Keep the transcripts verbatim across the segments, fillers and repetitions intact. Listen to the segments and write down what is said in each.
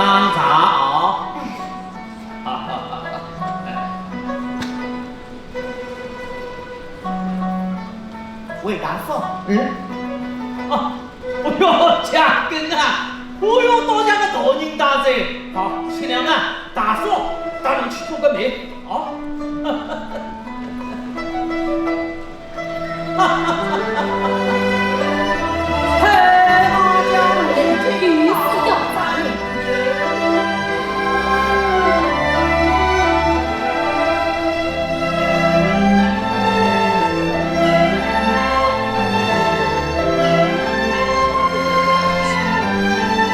上茶啊。好，好，好，好。哎。 魏大叔。嗯？哦，哎哟，强根啊，哎哟，倒像个大人家哉。好，新娘啊，大叔，带侬去做个媒，哦。嘿，阿娇，你这个要砸人。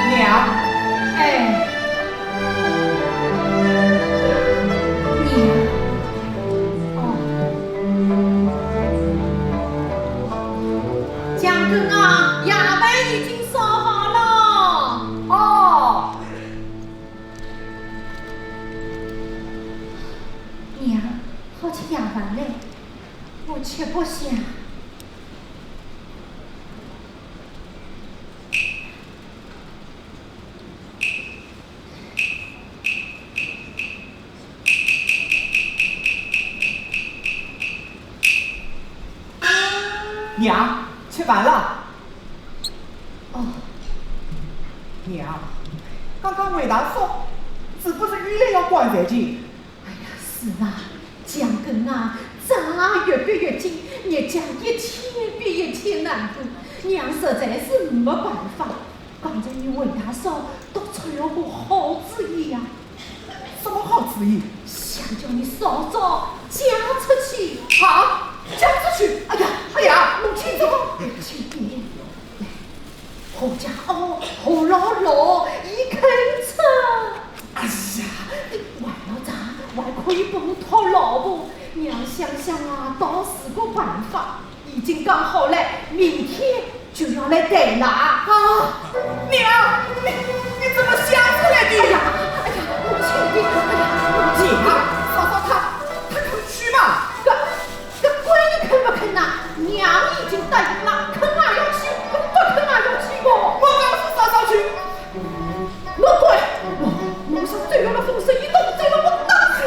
娘。哎。娘。哦。强根啊，夜饭已经烧好了。哦。 娘，好吃夜饭嘞，我吃不下。娘，吃饭了。 哦。娘，刚刚魏大叔是不是又来要管事情？哎呀，是啊，强根啊，账越逼越紧，日脚一天比一天难过，娘实在是没办法。刚才伲魏大叔倒出了个好主意呀。 什么好主意？想叫你嫂嫂嫁出去。啊，嫁出去？哎呀，哎呀，母亲怎么？母亲，来，何家哦，何老老，已肯出。哎呀，还要账，还可以帮我讨老婆。娘想想啊，倒是个办法。 已经讲好了，明天就要来谈了。啊，娘，你，你怎么想出来的？哎呀，哎呀，母亲，哎呀，母亲。你看，嫂嫂她，她肯去吗？这，这管你肯不肯呐，娘已经答应了，肯啊要去，不肯啊要去不？我告诉嫂嫂去。 我滚！我，我是走了风声一动，走了我当心。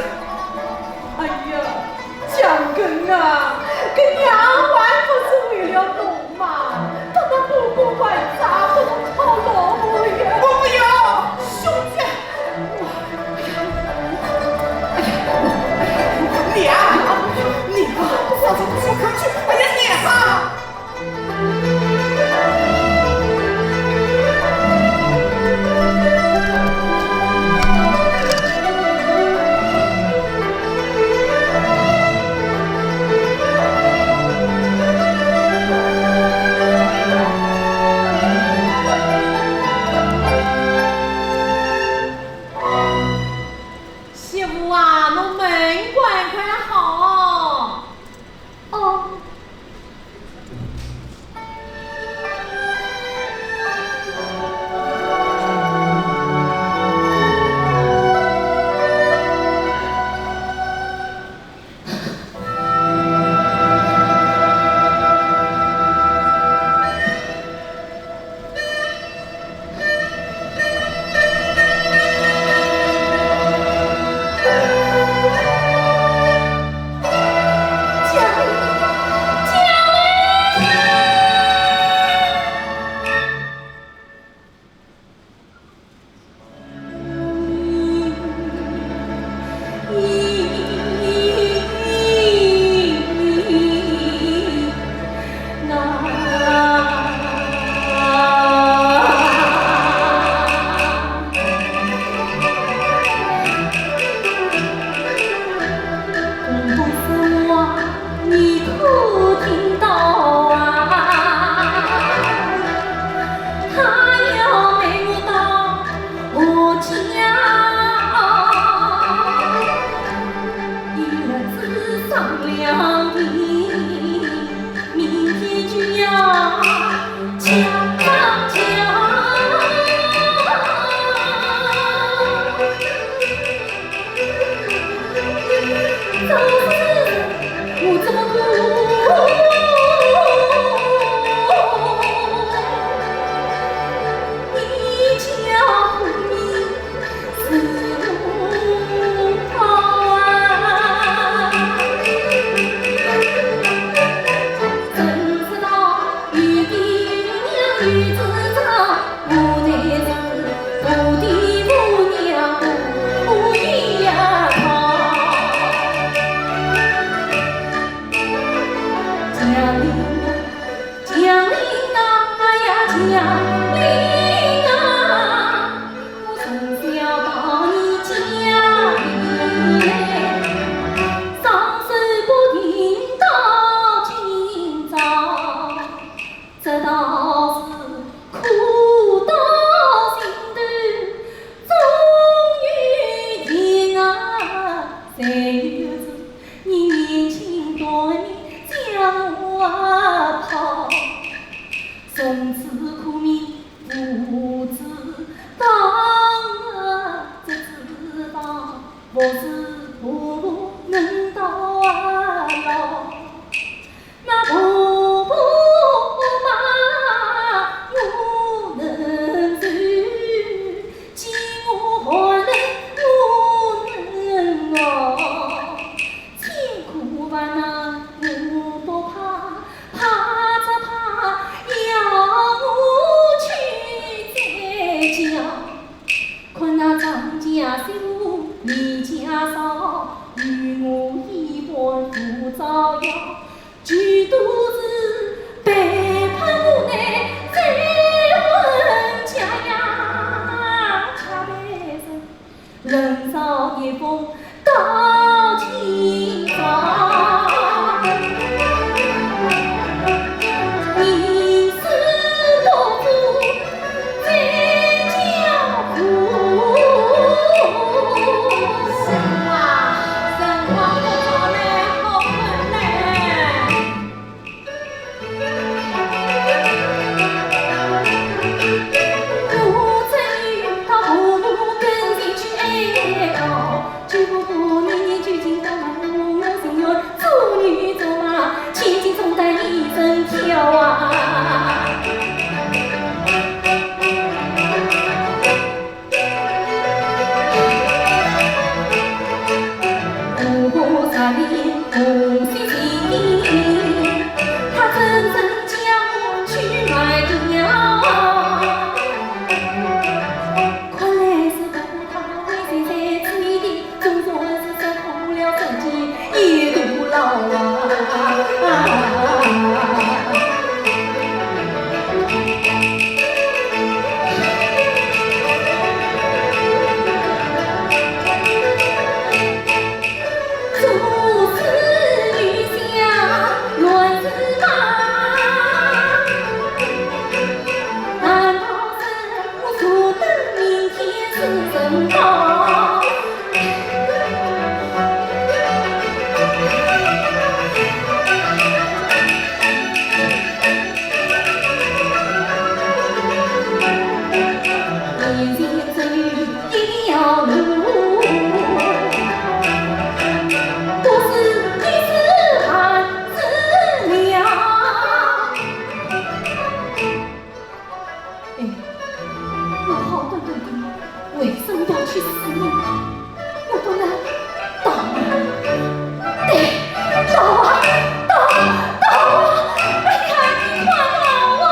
哎呀，强根啊，搿娘还不是为了侬嘛，她那婆婆还不是婆婆能到啊老，那婆婆嘛我能受，饥饿寒冷我能熬，千苦万难我不怕，怕只怕要我去再叫。 看那张家媳妇离家少，与我一般不招摇，几多是背叛我的再婚家呀，恰被人冷嘲热讽到今朝。 哎，我好端端的，为什么要去死呢？我不能逃啊！对，逃啊，逃啊，逃啊！哎呀，你快逃啊！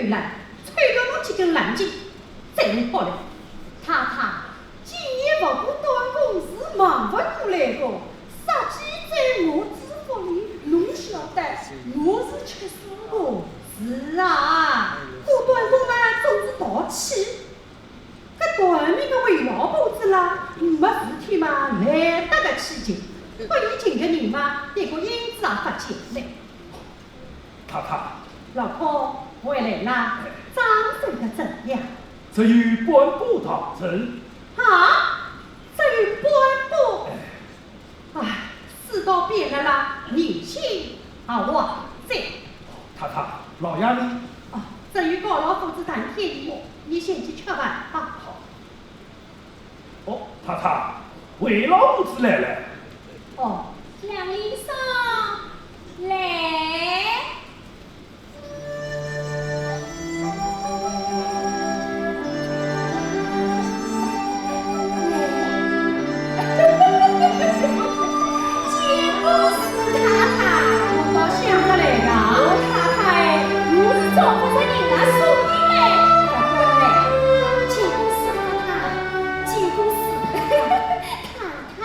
来，吹到侬几根冷静，再勿好了。太太，今夜勿过短工是忙勿过来个，杀鸡宰鹅之福利，侬晓得，我是吃素个。是啊，过短工嘛，总是淘气。搿短命个回老婆子啦，没事体嘛，来得个起劲，拨伊寻个人嘛，连个影子也勿见了。 太太，老公回来啦，装扮得怎样？只有半步大成。啊，只有半步。哎。哎，世道变了啦，人心啊，往在。太太，老爷呢？哦，正与高老夫子谈天呢，你先去吃饭吧。好。 哦，太太，回老夫子来了。哦，杨医生，来。见过师太太。我倒想得来呀。老太太，我是招呼着人家送人来。乖乖，见过师太太。 见过师太太。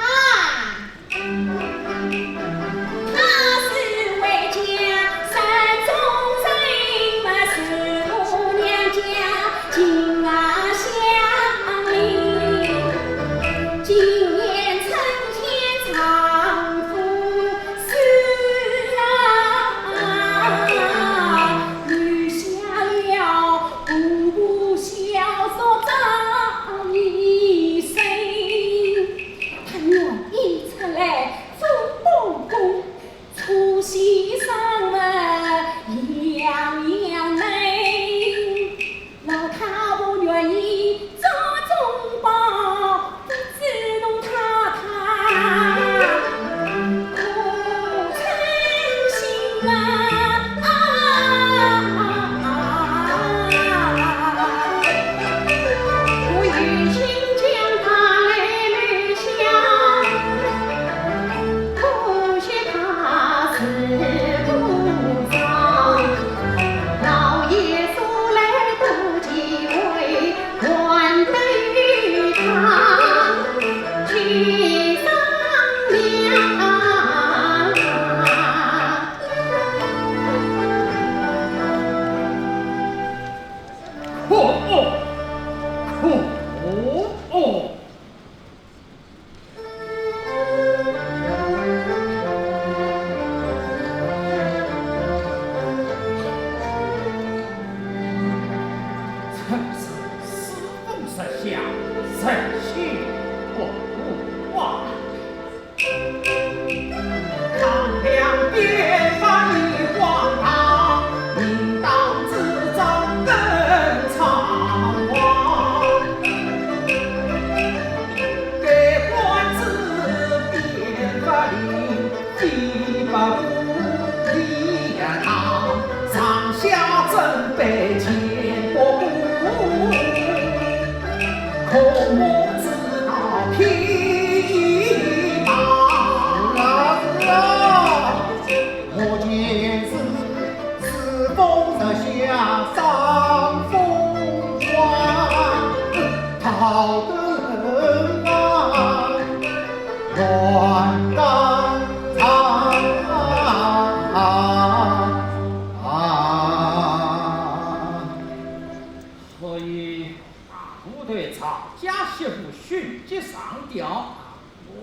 所以，大部队赵家媳妇迅即上吊，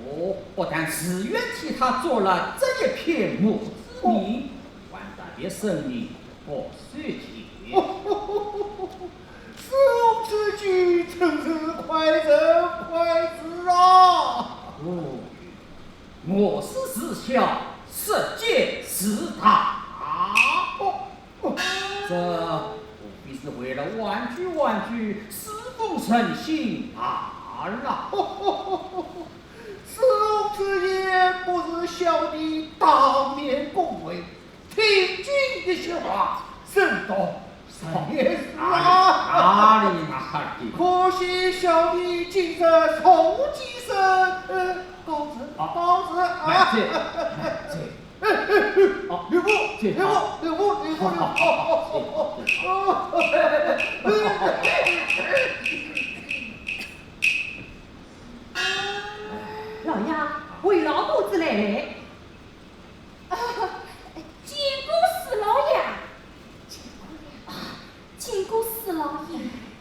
我不但自愿替她做了这一片墓志铭，还特别声明不收钱。师父此举真是快人快事啊！哦，我是自小，实践自大。哦，这无非是为了挽救挽救师父人心罢了。师父此言不是小弟当面恭维，听君一席话，胜读十年书啊！哪里哪里。可惜小弟今日重见生，呃，告辞，告辞啊！慢走，慢走。哎，哎，哎，啊，刘福，刘福，刘福，刘福，刘福。老爷，回老婆子来了。啊，见过四老爷。见过了。啊，见过四老爷。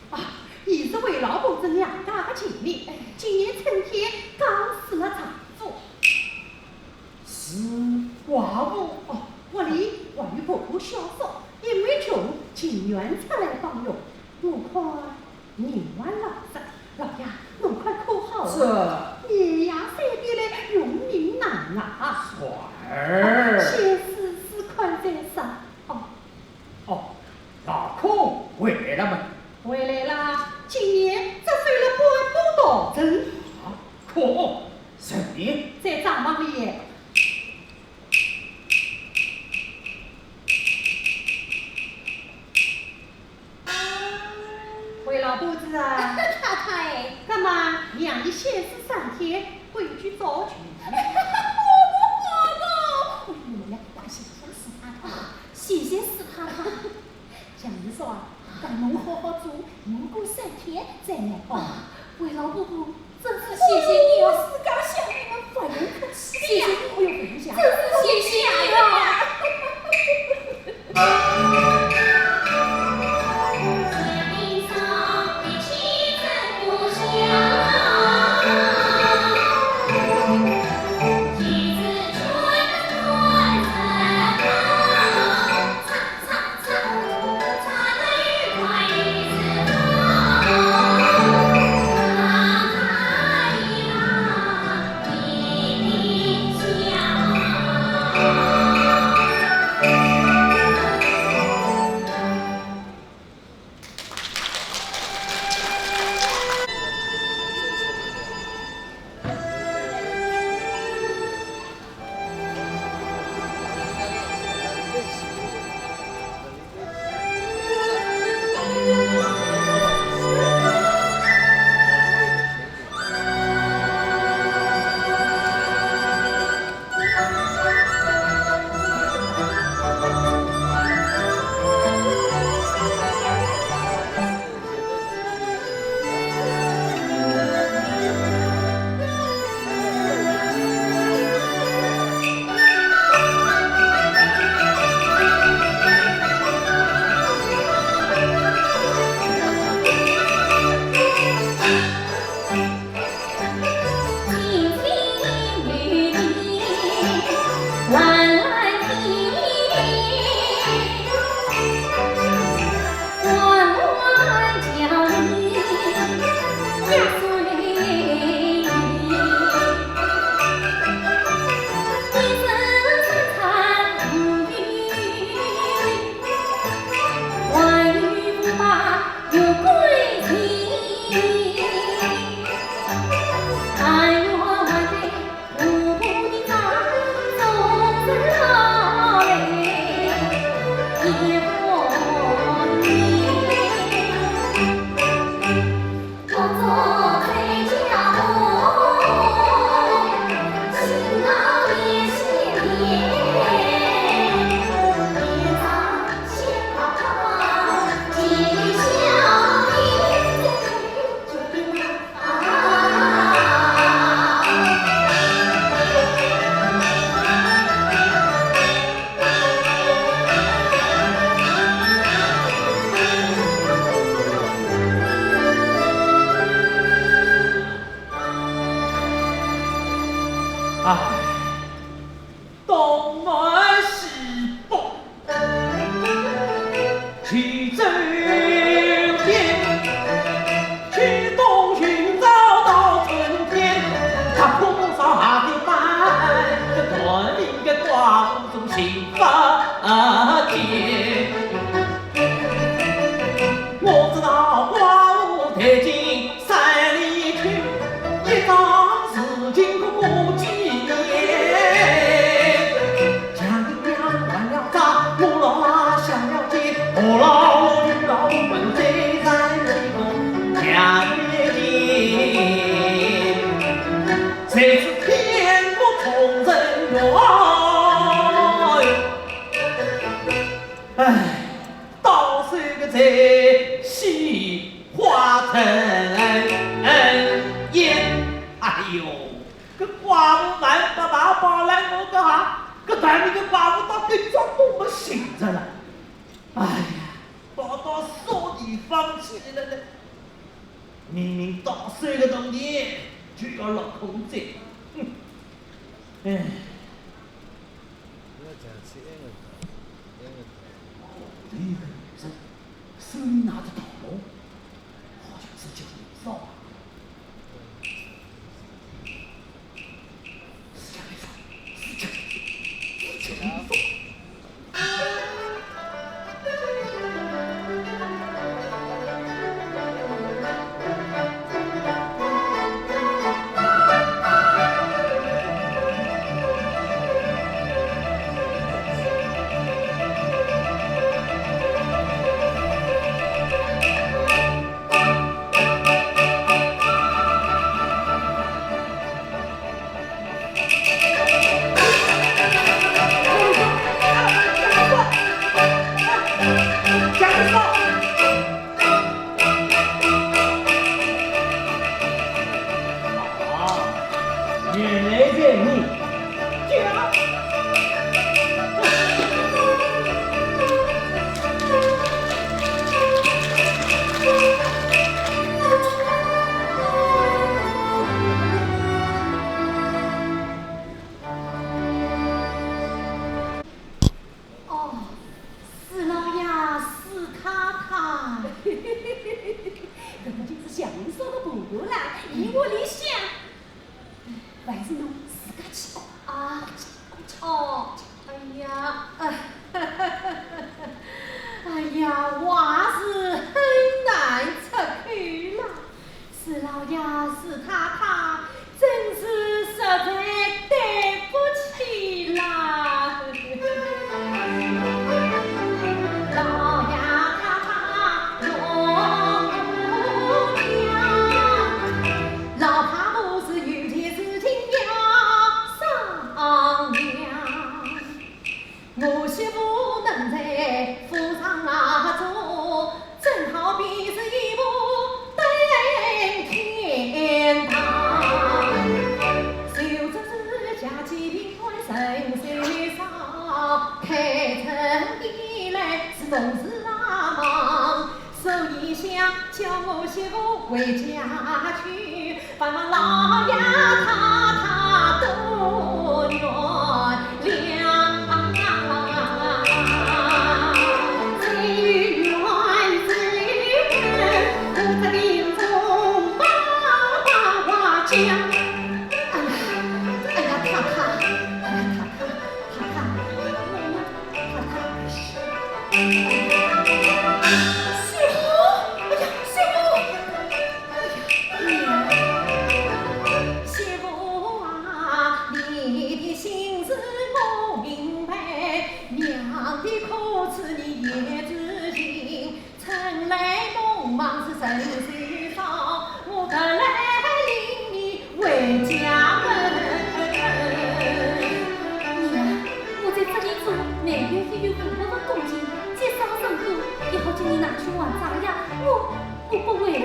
啊，伊是回老婆子娘家的亲戚，今年春天刚死了丈夫。 是寡妇。哦，屋里还有婆婆小叔，因为穷，情愿出来帮佣。我看人还老实，老爷，侬看可好啊？是。年也三点了，用人难啊。svar儿。先试试看再说。哦。 哦，老孔回来了吗？回来了，今年只收了半把稻子。啊，孔，人呢？在账房里。回老婆子啊。太太。干嘛？让你先试三天，回去早去。我不，我不。哎呦，我要谢谢四太太。 谢谢四太太。像你说啊，等侬好好做，我过三天再来。哦，回老婆子，真是谢谢你哦。我自家想你们不能客气的呀。谢谢你，哎呦，不用谢。真是谢谢你哦。啊，东南西北去走遍，去东寻找到春天，踏破沙的板，这短命的寡妇总寻不见。我知道寡妇待进 山里去，一桩事情过几年，强人娘还了债，我老妈下了贱，我老母与老母分在一个墙面前。谁知天无从人愿。哎呦，搿寡妇蛮不把把拦我干啥？搿大明个寡妇到今朝都没寻着了。哎呀，跑到啥地方去了呢？明明到手个铜钿就要落空哉。哼，哎。 搿个女人，手里拿着大刀，好像是叫林嫂啊。是叫林嫂，是叫林嫂，是叫林嫂。 啊，原来是你。 哦，是老爷，是太太。搿么就是祥林嫂个婆婆啦，依我里向，还是侬自家去看啊。哦，哎呀，哎呀，我是很难出口啦。 是老爷，是太太，真是实在对不起啦。老爷太太容我讲，老太婆是有件事情要商量。 我媳妇能在府上啊做，正好比是一步登天堂。就只是家境贫寒人手少，开城以来是农事啊忙，所以想叫我媳妇回家去。 望望老爷太太多原谅。哎呀，哎呀，太太，哎呀，太太，太太，太太。 媳妇，哎呀，媳妇，哎呀，媳妇啊，你的心事我明白，娘的苦楚你也知情，春来梦望是人水少，我特来领你 回家门。娘，我在这里做，每月也有五百文工钱，积少成多，也好叫你拿去还债呀。我，我不回去。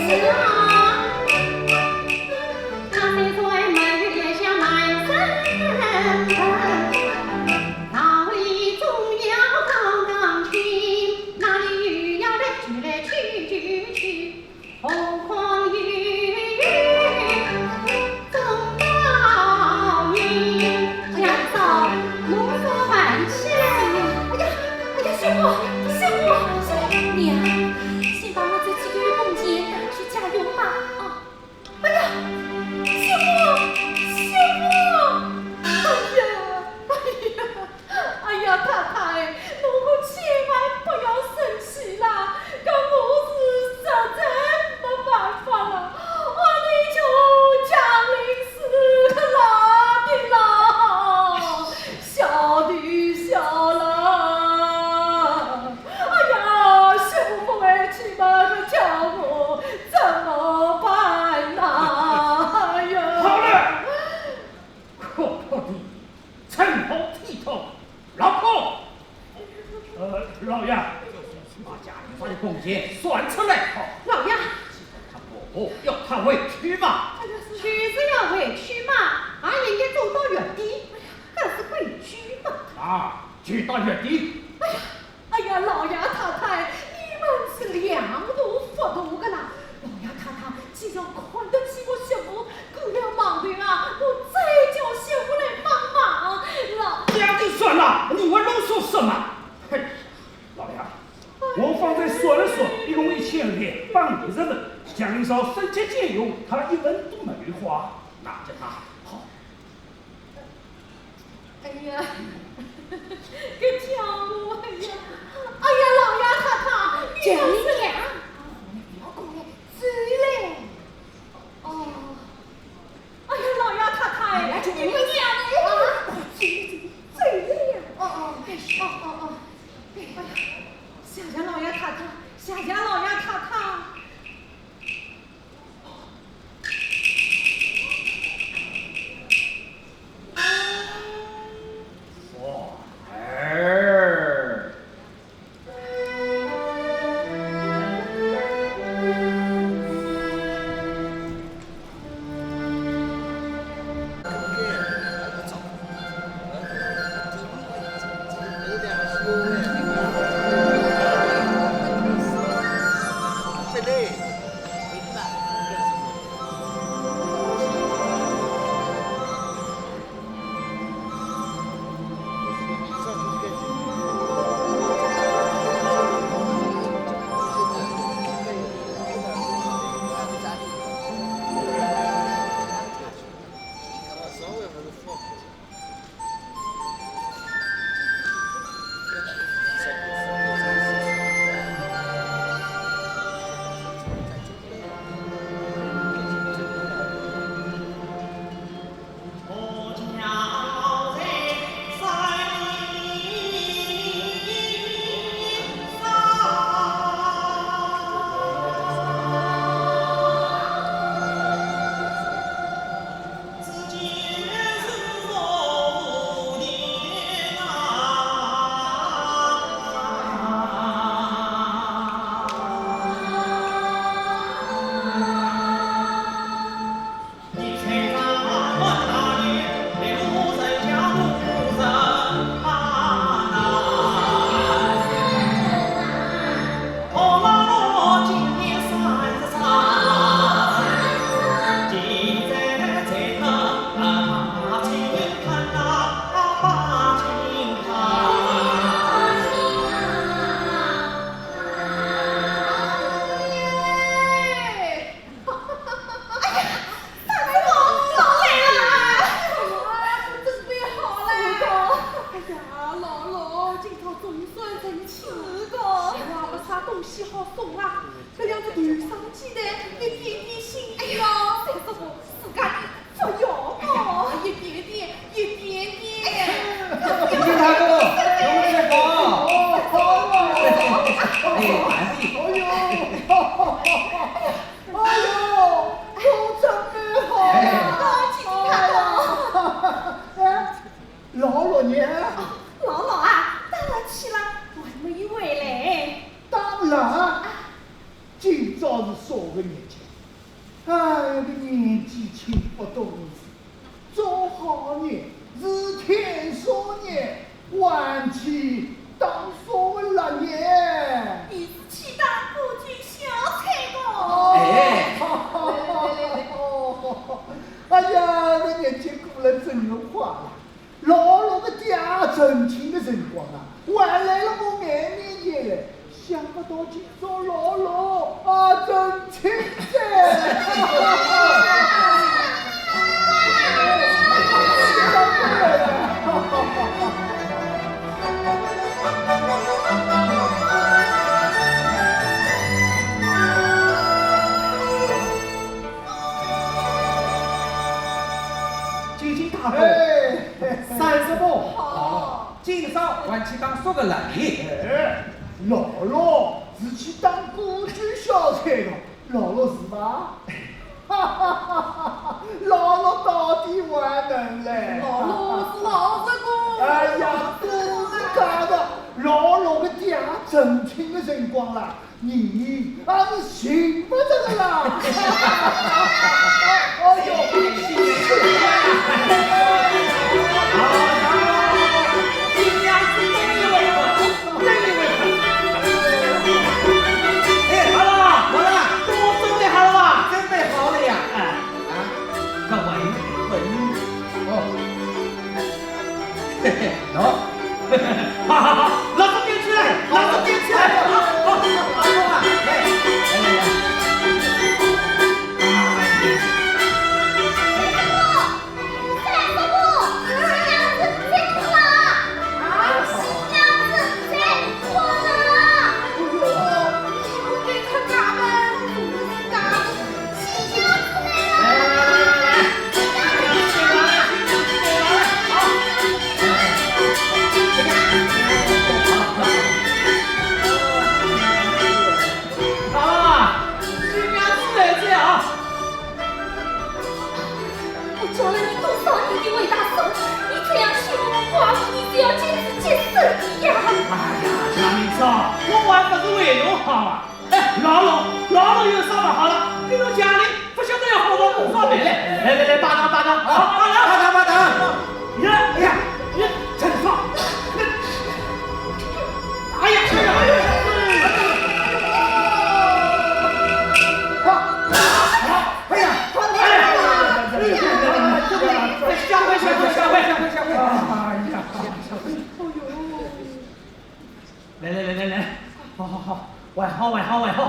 是啊。他虽然没有留下男人，道理总要讲讲清，哪里有要来去来去去去。 何况有中道人。哎呀，嫂，侬说慢些。哎呀，哎呀，媳妇，媳妇，媳妇。娘，先把我这几个月工钱拿去家用吧。哦。哎呀，媳妇，媳妇。哎呀，哎呀。 哎呀，太太，侬可千万不要生气啦，搿我是实在没办法了。我的穷家人是拉的啦，小的小了。哎呀，媳妇把家里发的工钱算出来。好，老爷。既然他伯伯要他回去嘛。哎呀，就是要回去嘛，也应该走到原地。哎呀，可是回去嘛。啊，就到原地。哎呀，哎呀，老爷太太，你们是量度不到的啦。老爷太太，既然看得起我媳妇，过了忙头啊，我再叫媳妇来帮忙。老……这样就算了，你还啰嗦什么？嘿， 老爷，我方才算了算，一共一千两百五十文，祥林嫂省吃俭用，她一文都没花，拿着它。好。哎呀，搿家伙，哎呀，哎呀，老爷太太，你讲你讲，不要讲了，走嘞。哦。 哎呀，老爷太太，你们两个啊，走了呀。哦，哦，哎，哦，哦，哦。哎呀，谢谢老爷太太，谢谢老爷太太。儿。哎呀，大伯，老来了！哎呀，准备好了。哎呀，老老，今朝总算成亲了。是啊，没啥东西好送啊，搿两只头上鸡蛋，一点点心意咯。哎呀，大伯，自家人 不要哦，一点点，一点点。你看这个，有没有搞？哎，哎呦，哎呦，都准备好了。哎。哎，老六呢？哦，老老啊，当然去了，还没有回来。当然，今朝是啥个日节？ 哎，搿个年纪轻不懂事，做好人是天赦人，还去当啥个了呢？你是去当歌剧小丑个。哎。哎呀，搿日节过了真快了。 老六个爹成亲个辰光啊，还来了我眼面前嘞，想不到今朝老六啊成亲哉！姐姐大哥，哎。三叔伯，好。今朝还去当啥个了呢？哎，老六是去当歌剧小丑个，老六是吧？哈哈哈哈，老六到底还能嘞。老六是老实个。哎呀，都是假个。老老个爹成亲个辰光啦，人也是寻勿着个啦。哎呦，新娘子等一会儿，等一会儿。哎，好了，好了，都准备好了吧？准备好了呀。哎，啊，快问，问。哦。 嘿嘿，喏。哈哈哈，老子点起来，老子点起来，好，好，好，好，好，来，来，来，来。哎呀。啊，新娘子来哉啊！我叫了你多少年的魏大叔，你这样欺负我寡妇，你是要见死就死的呀！哎呀，小明子，我还不是为侬好啊！ 哎，老老，老老有啥勿好了？比侬讲哩，勿晓得要好到多少倍嘞。来来来，巴掌巴掌，好，巴掌，巴掌巴掌。你，哎呀，你真爽。哎呀，哎呀，哎呀，哎呀，哎呀，哎呀，哎呀，哎呀，下跪，下跪，下跪，下跪，下跪。哎呀，哎呦。 来来来来来，好好好，还好还好还好，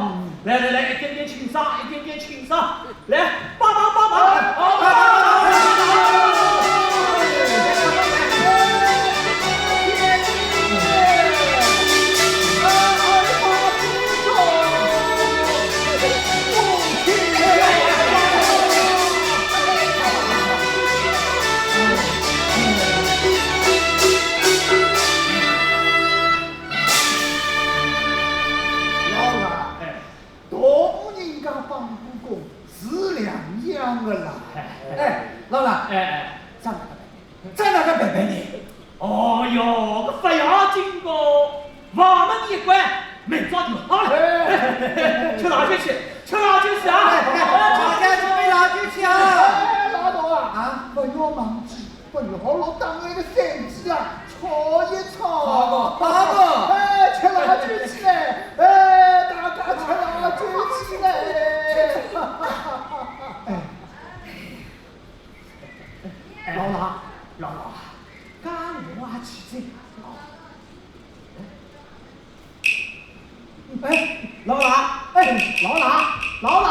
来来来，一点点轻伤，一点点轻伤，来，帮忙帮忙，帮忙帮忙。老大，哎，大人家帮过工是两样的啦。哎，老大，哎哎，再来个拜拜，再来个拜拜呢？哦哟，搿勿要紧个，房门一关，明朝就好了。哎，吃老酒去，吃老酒去啊！哎，哎，大家准备老酒去啊！哎，老大啊，啊？勿要忘记 拨老老打了一个散子啊，吵一吵。好个，好个。哎，吃老酒去嘞，哎，大家吃老酒去嘞。哎，老大，老大，干我去这。 哎，老大，哎，老大，老大。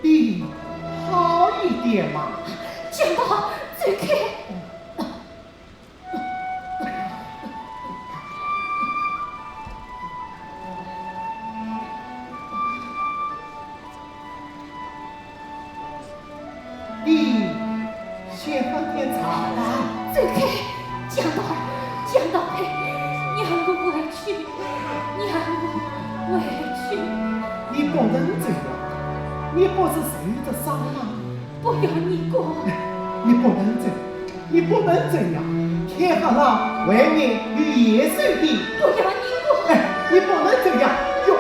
你好一点嘛。全宝，走开。 哎，走开，江道儿，江道儿，让我回去，让我回去。你不能这样，你不是受着伤吗？不要你管。你不能这样，你不能这样。天黑了，外面有野兽的。不要你管。哎，你不能这样，哟，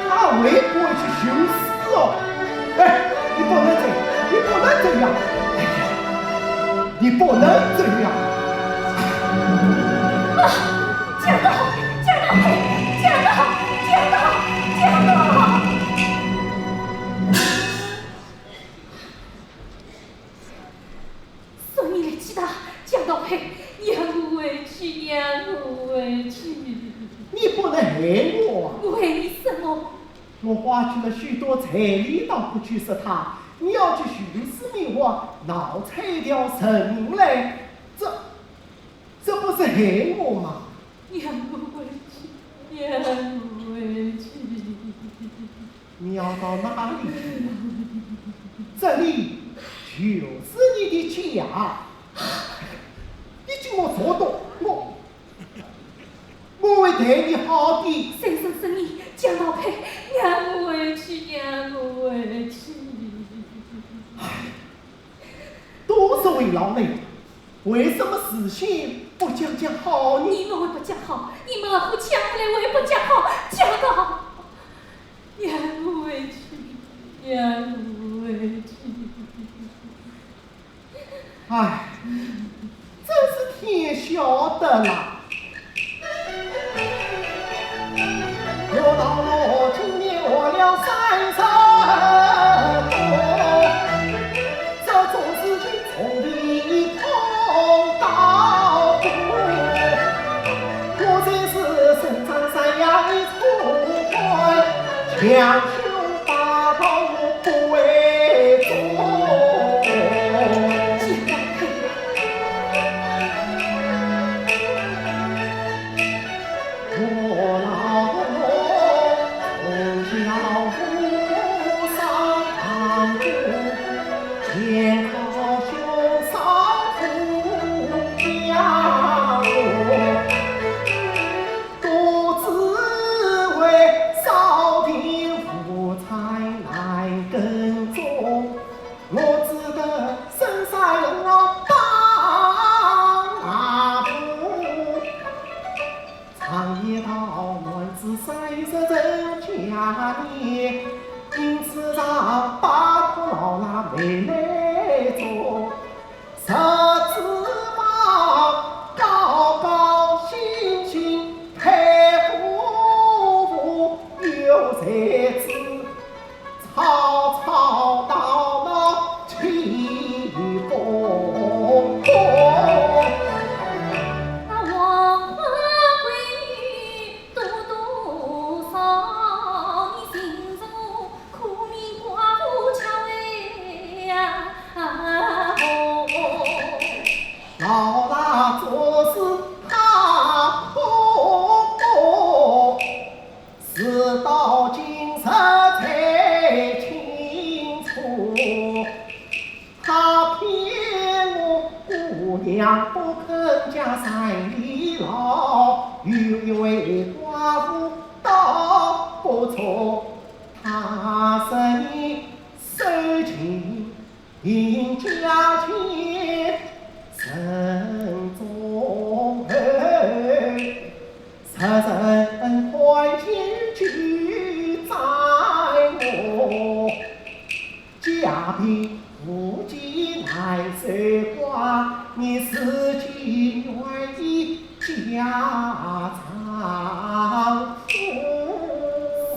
他会不会去寻死哦？哎，你不能这样，你不能这样。哎呀，你不能这样。啊，江道，江道，嘿，江道，江道，江道。算你力气大，江道，嘿，让我回去，让我回去。你不能害我啊！我害你什么？我花去了许多彩礼到不去说他，你要去寻死觅活，闹出一条人命来，这，这不是害我吗？让我回去，让我回去。你要到哪里去？这里就是你的家。你给我坐动，我，我会待你好的。先生，是你，江道，嘿，让我回去，让我回去。唉，都是为老累，为什么事情不讲讲好呢？你们还不讲好，你们二货抢过来还不讲好，讲好，让我回去，让我回去。唉，真是天晓得啦。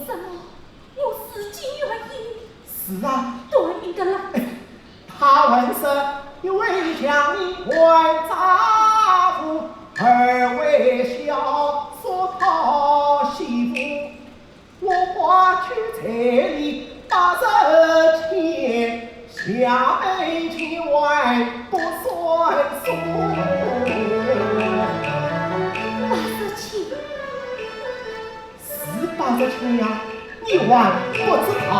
什么？我自己愿意？是啊。断命的郎中。八十千？是八十千呀，你还不知道。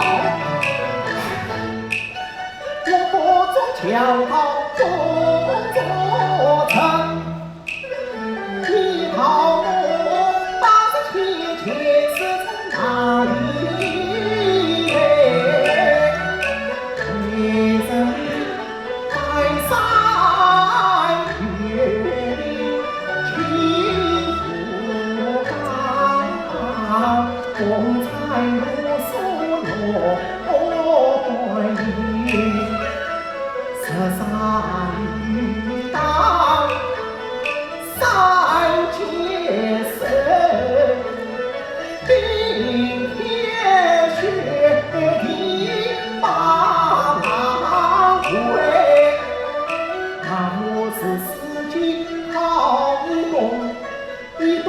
我是四季好一冬，一冬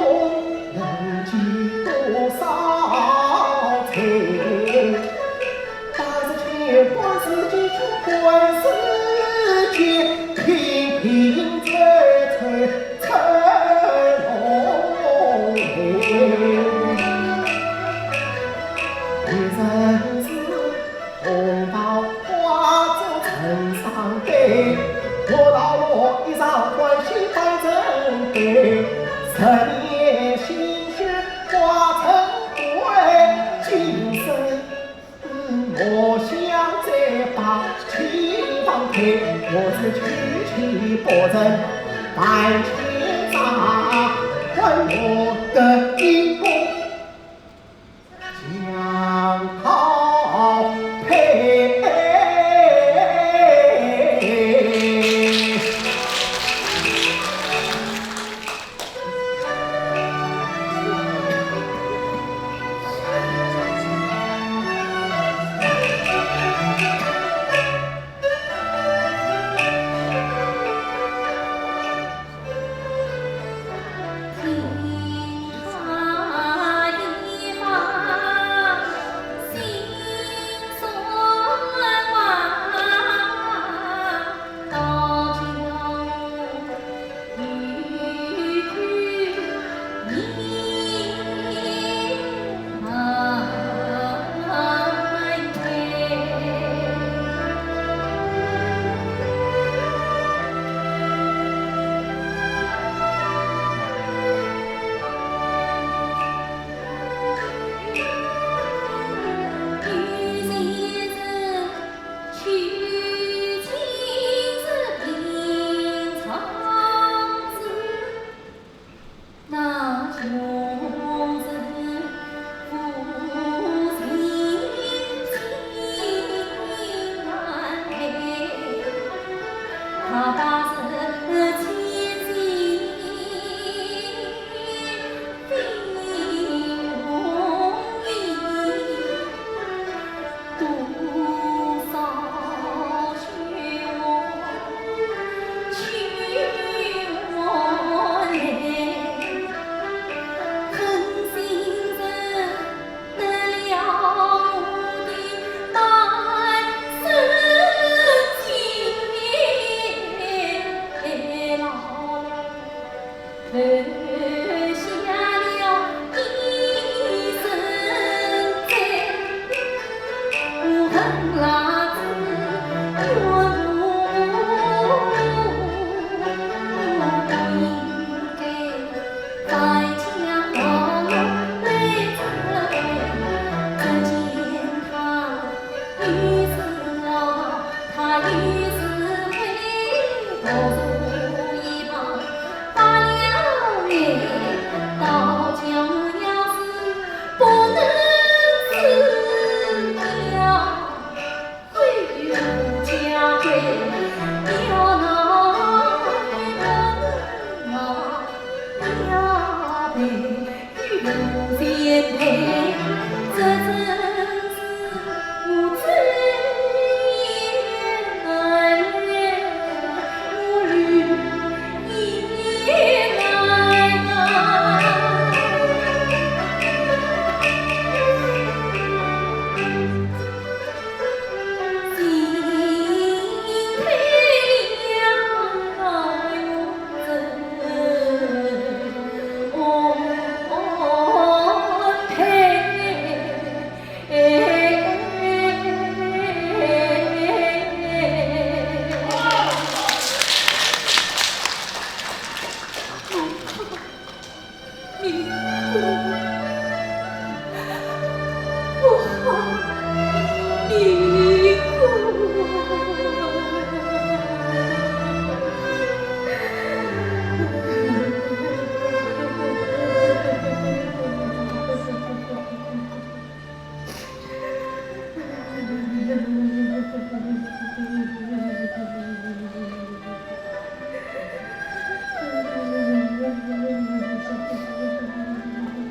能结多少彩？八十千，八十几，八十几，平平仄仄仄落泪。一人是 红包花烛成双对，我道我衣裳欢喜百人对，十年新鲜花成对，今生我想再把亲房配，我是娶妻不成半千丈，还我的一个 将好配。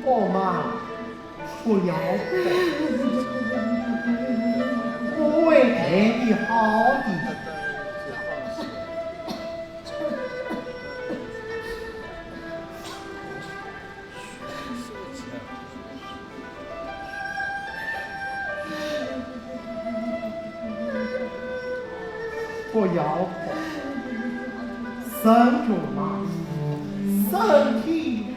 我妈，不要哭，我会对你好的。不要哭，身体嘛，身体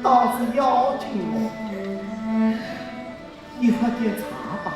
倒是要紧哦。你喝点茶吧。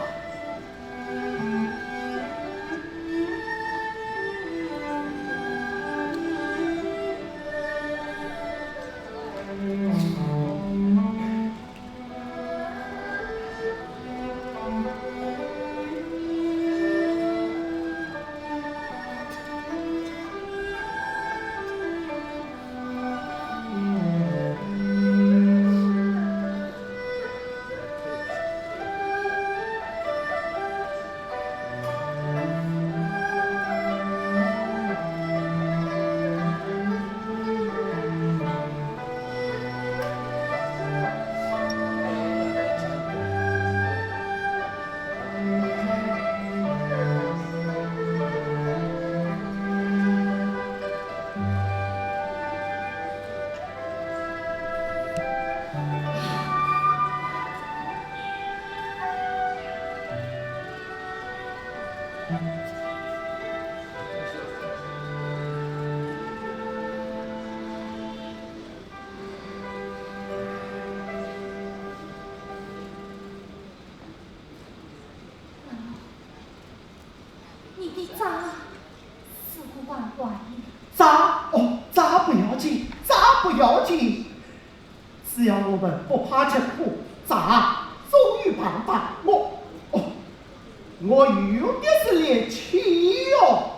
你的扎似乎怪怪的。扎？哦，扎不要紧，扎不要紧。只要我们不怕吃苦，扎总有办法。我，哦，我有的是力气哟。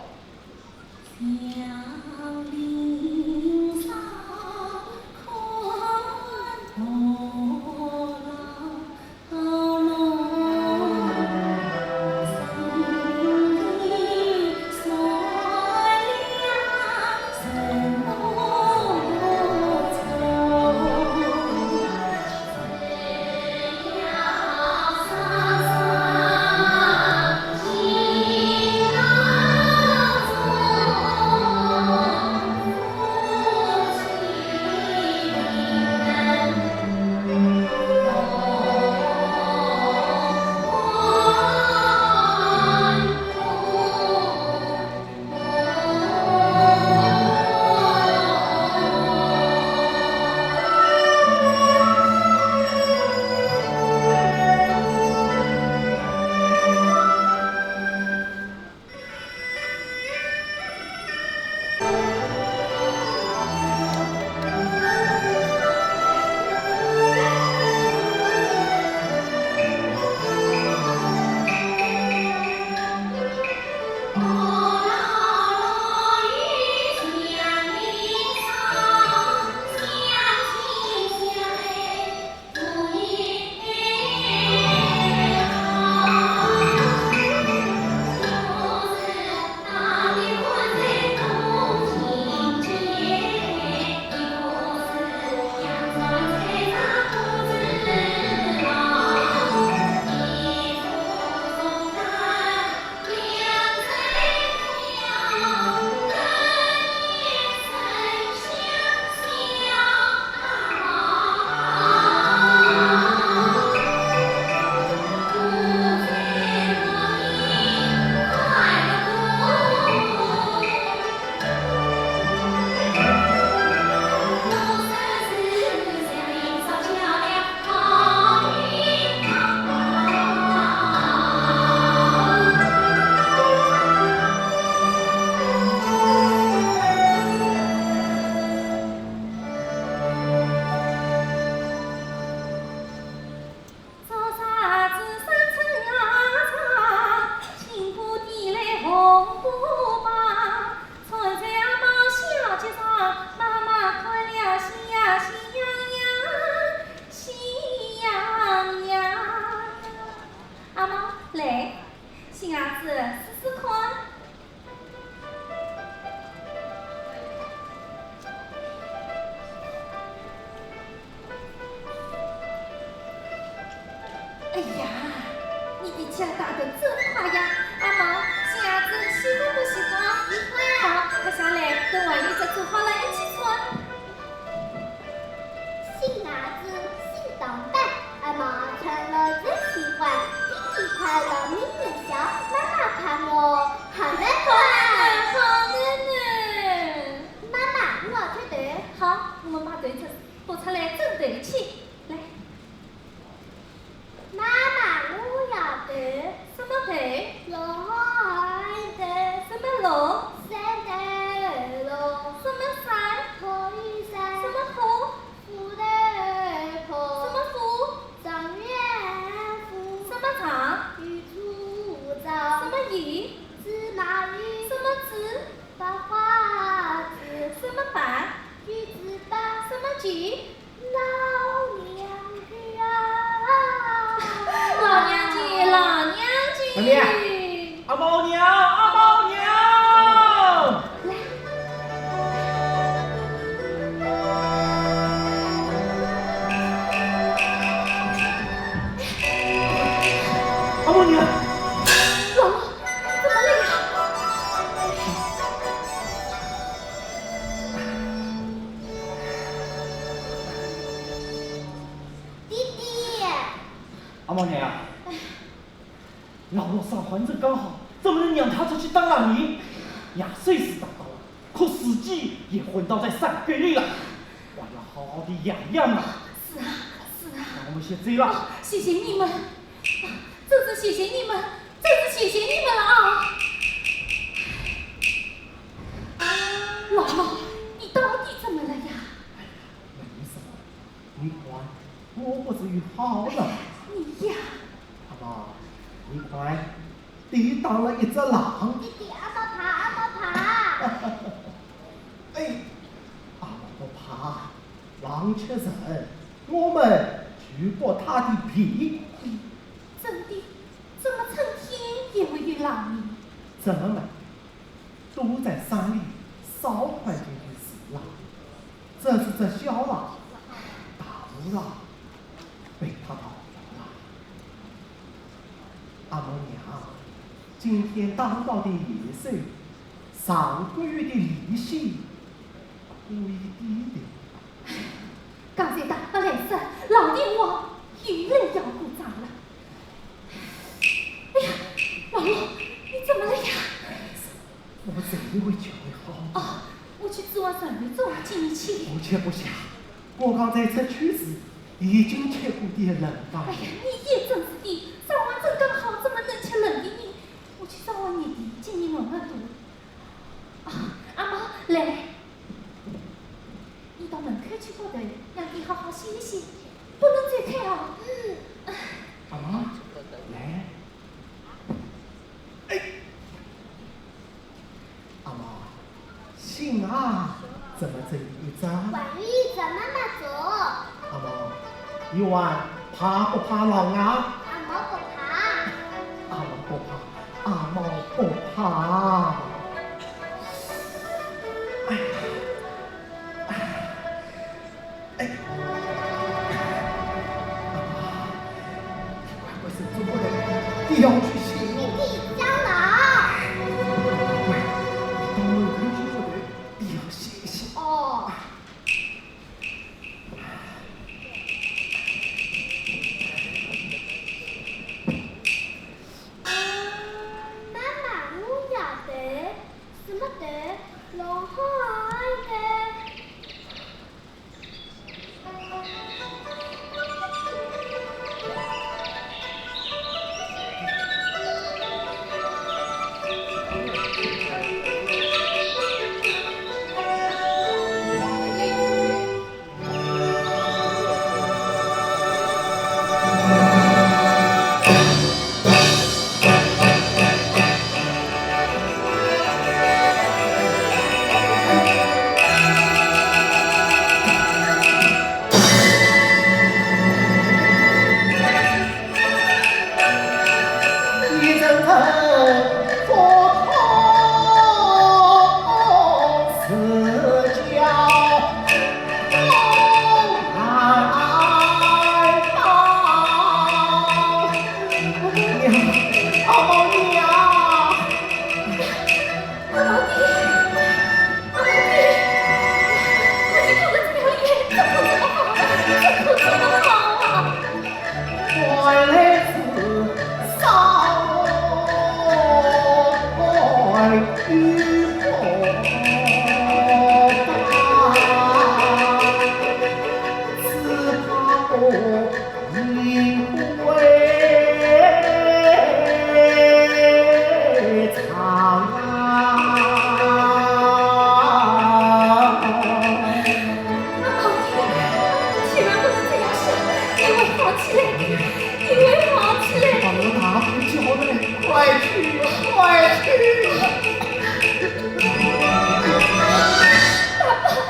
阿毛，来，新鞋子试试看。 哎呀，你的脚打得真快呀！阿毛，新鞋子喜欢不喜欢？喜欢。好，脱下来，跟我一只做好了一起穿。新鞋子，新打扮，阿毛穿了真喜欢，弟弟快乐，妹妹笑，妈妈看我还没看。对不起，来。妈妈，我要头。什么头？龙王头。什么龙？三头龙。什么山？火云山。什么火？虎头婆。什么虎？状元虎。什么状？鱼肚状。什么鱼？芝麻鱼。什么芝？白花子。什么白？橘子白。什么橘？ 老娘舅啊！老娘舅，老娘舅！阿妹，阿毛娘，阿毛娘！来。阿毛娘！老毛，怎么了呀？ 爹爹。阿毛娘啊，老毛伤患正刚好，怎么能让他出去打狼人？野兽是打倒了，可自己也昏倒在山沟里了，还要好好的养养啊。是啊，是啊。那我们先走了。哦，谢谢你们，啊，真是谢谢你们，真是谢谢你们了啊！老毛，你到底怎么了呀？哎呀，没什么。 你看，我不至于好了。你呀。阿毛，你看，地打了一只狼。爹爹，阿毛怕，阿毛怕。哎，阿毛不怕，狼吃人，我们就剥它的皮。真的？怎么成天也没有狼呢？怎么了？ 都在山里少看见的事了。这是只小狼，大乌狼，被他逃掉了。阿毛娘，今天打倒的野兽，上个月的利息，可以抵的。刚才打发来时，老天王又来要过账了。哎呀，老毛，你怎么了呀？ 我这一回就会好。哦，我去做碗水给你去。不吃不下，我刚才出去时已经吃过点冷饭了。哎呀，你也真是的，伤患正刚好，怎么能吃冷的呢？我去烧碗热的给你暖暖肚。啊，阿毛，来，你到门口去过头，让爹好好歇一歇，不能走开哦。嗯。阿毛，来。 哎，阿毛，信啊，怎么只有一张？还有一张，妈妈做。阿毛，你还怕不怕狼啊？阿毛不怕。阿毛不怕，阿毛不怕。哎呀，哎。 哎，阿毛，你快快伸出我的，你要去洗。你讲了。喂，你到门口去坐等，你要洗一洗。哦。嗯，妈妈，我要等，什么等？龙王等。 哎，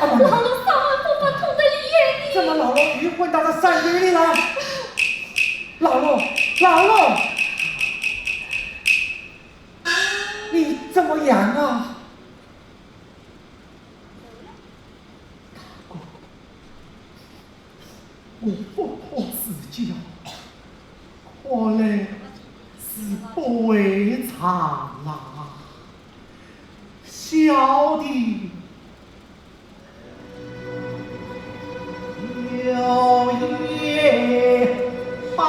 老罗，伤完风发痛得厉害呢。怎么老罗又昏倒在山堆里了？老罗，老罗，你怎么样啊？大哥，我不可自救，看来是不会长了。小弟 有一把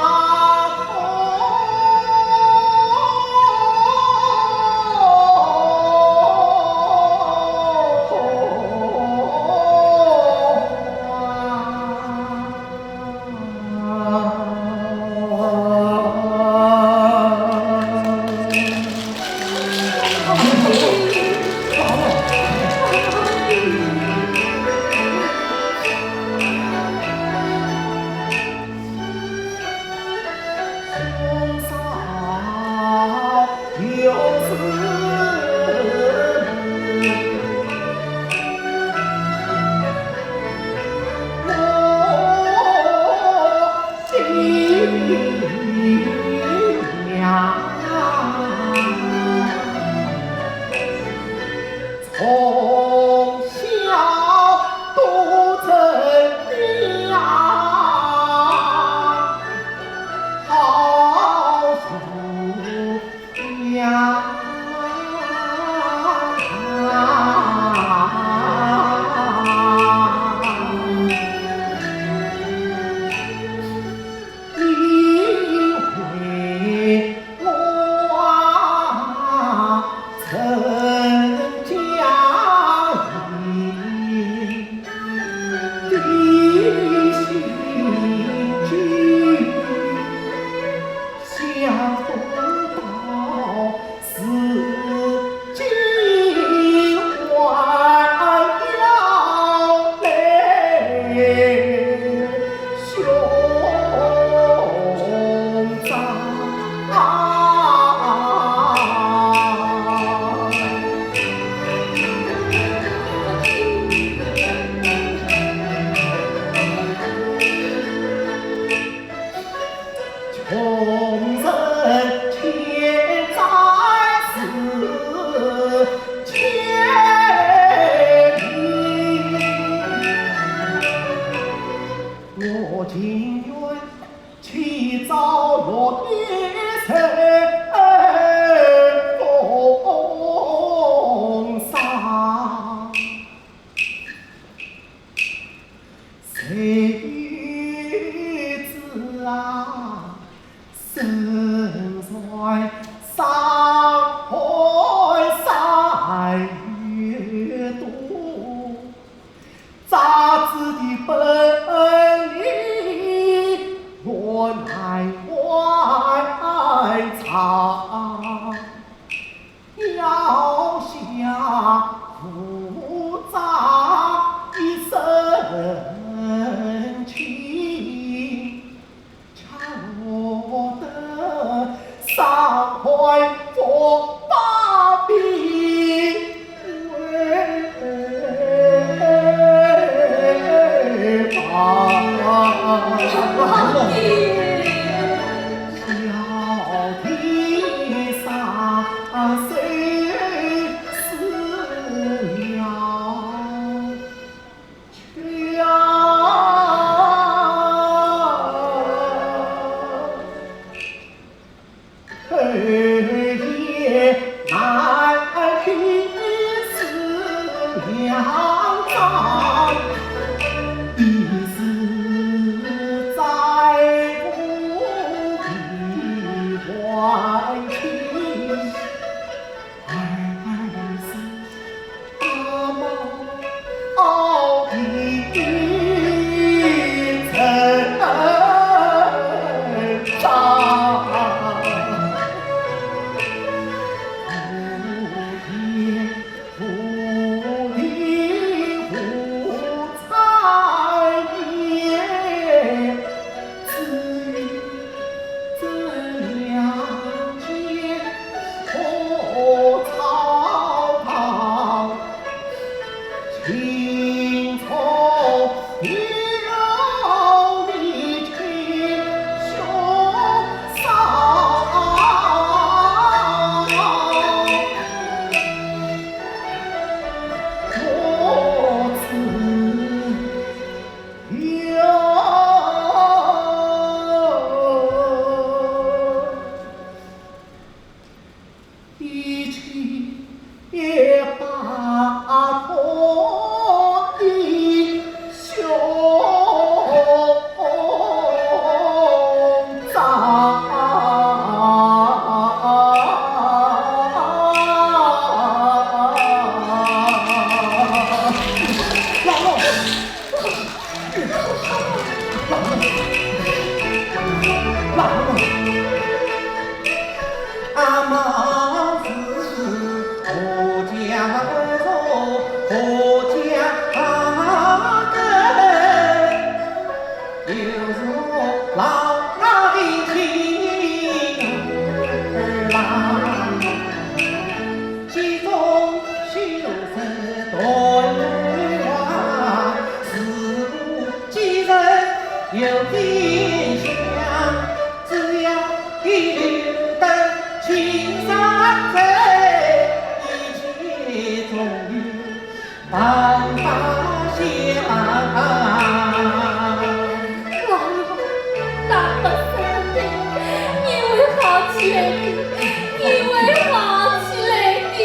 从小都成了好福呀。你为我成家立的新居，想不到 是今晚要来凶兆。 穷人欠债是千里，我情愿起早落地受风霜。 谁知啊，身在山海山洞，咋知的本领我难还藏。 脚下无障一身轻，恰落得上海佛法比。老爷，打不死的，你为好起来的，你为好起来的。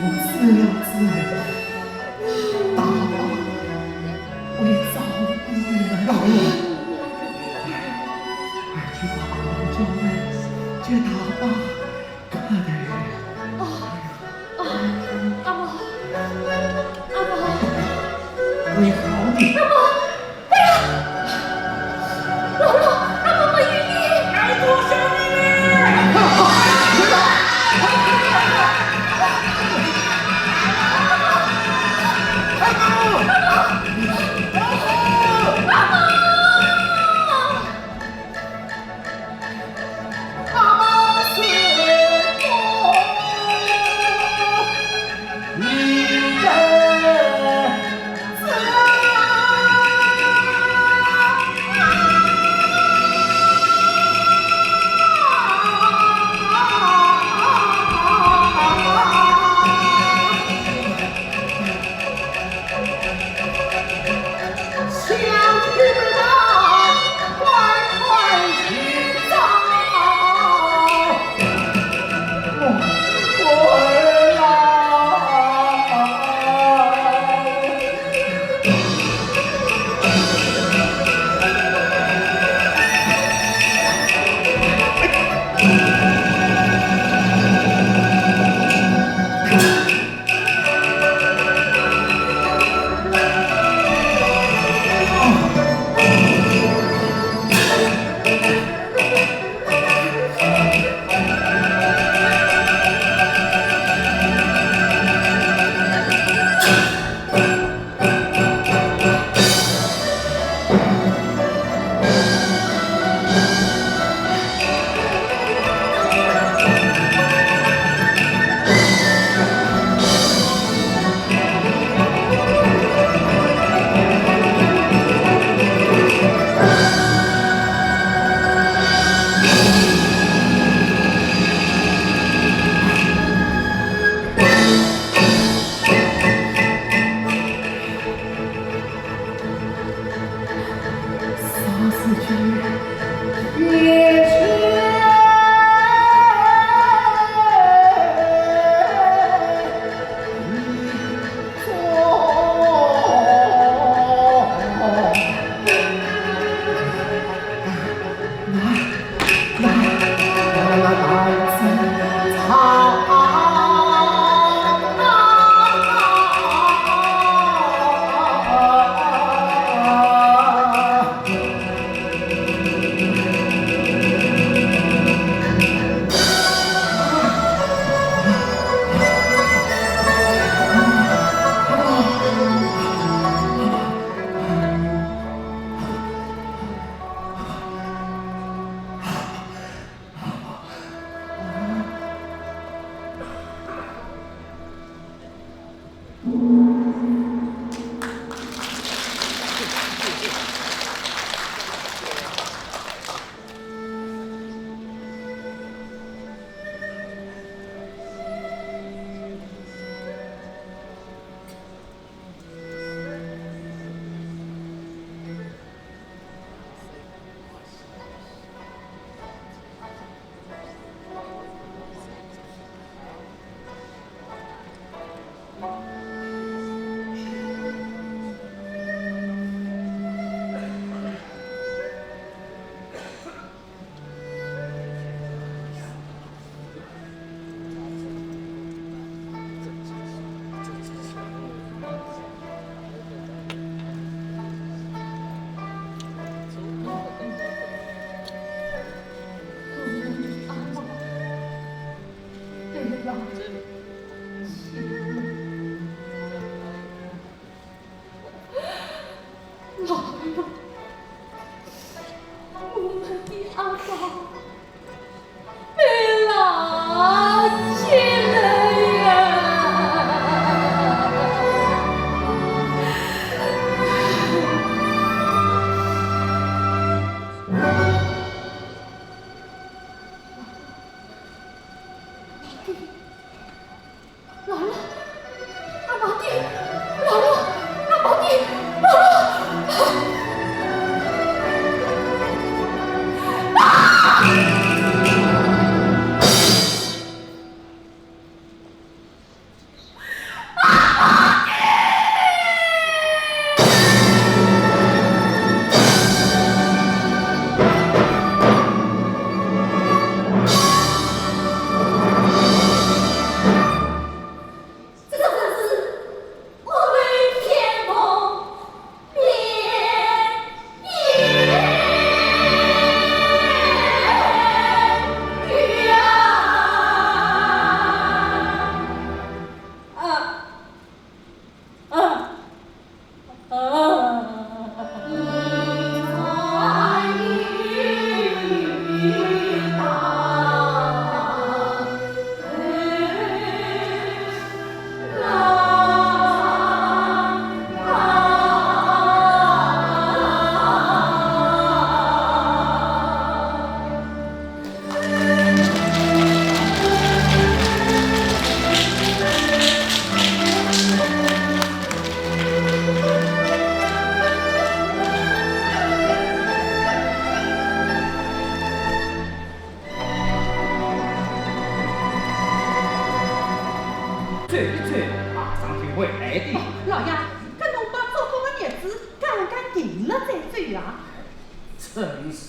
我死了之后，大妈会照顾你们的。快去把阿毛叫来，叫大妈看待。哦，哦，阿毛，阿毛，你好，你。阿毛。 不要！老老，阿毛没有意。还多少你们？马上就回来的。哦，老爷，搿侬把祝福的日子刚刚定了再走啊？真是。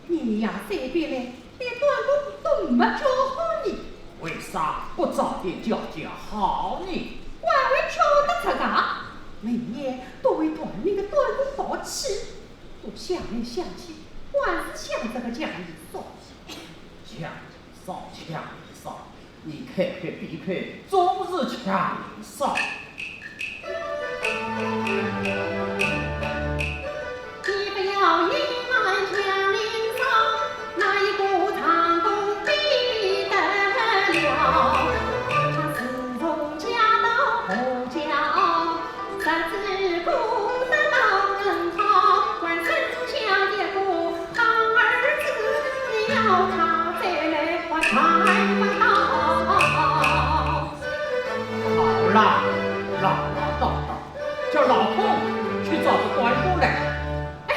年岁虽大了，连段公都没叫好呢。为啥不早点叫叫好呢？还会叫得出啊？每年都为团里的段公抱气，我想来想去，还是想这个强林嫂。强林嫂，强林嫂，你看看比看，总是强林嫂。你不要隐瞒强林嫂，哪一个长工比得了？她自从嫁到何家，日子过得倒很好，还生下一个 好儿子，你要他再来我看不到。好啦，唠唠叨叨，叫老孔去找个段公来。哎，